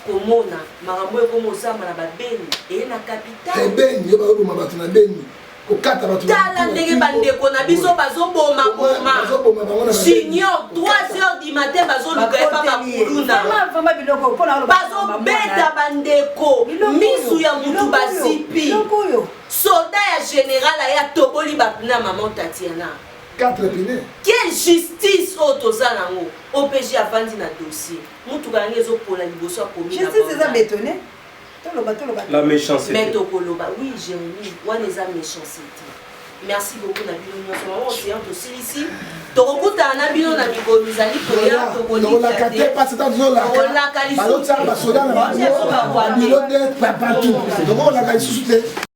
Komona makambo oyo ekoma osama na babeni eye na capitale. Beni yo, bazoboma bato na Beni, kokata bato. Tala ndenge bandeko na biso bazobomaboma. Junior, 3 heures du matin bazoluka ye pa bakuluna, bazobeta bandeko, misu ya mutu bazipi. Soldat ya général aye atoboli bapneus ya maman Tatiana. Quatre pneus. Quelle justice oyo toza nango? OPG avandi na dossier, mutuka yango ezopola liboso ya komi. Justice eza bétonné, toloba, toloba. La méchanceté. Mais tokoloba, oui Jérémie, wana eza méchanceté. Merci beaucoup na bino nyonso. Maman Océan tosilisi. Tokokutana na bino na mikolo mizali koya tokolaka te pasi ta tozolaka bazotiaka basoda na bango bilo de partout tokolaka lisusu te.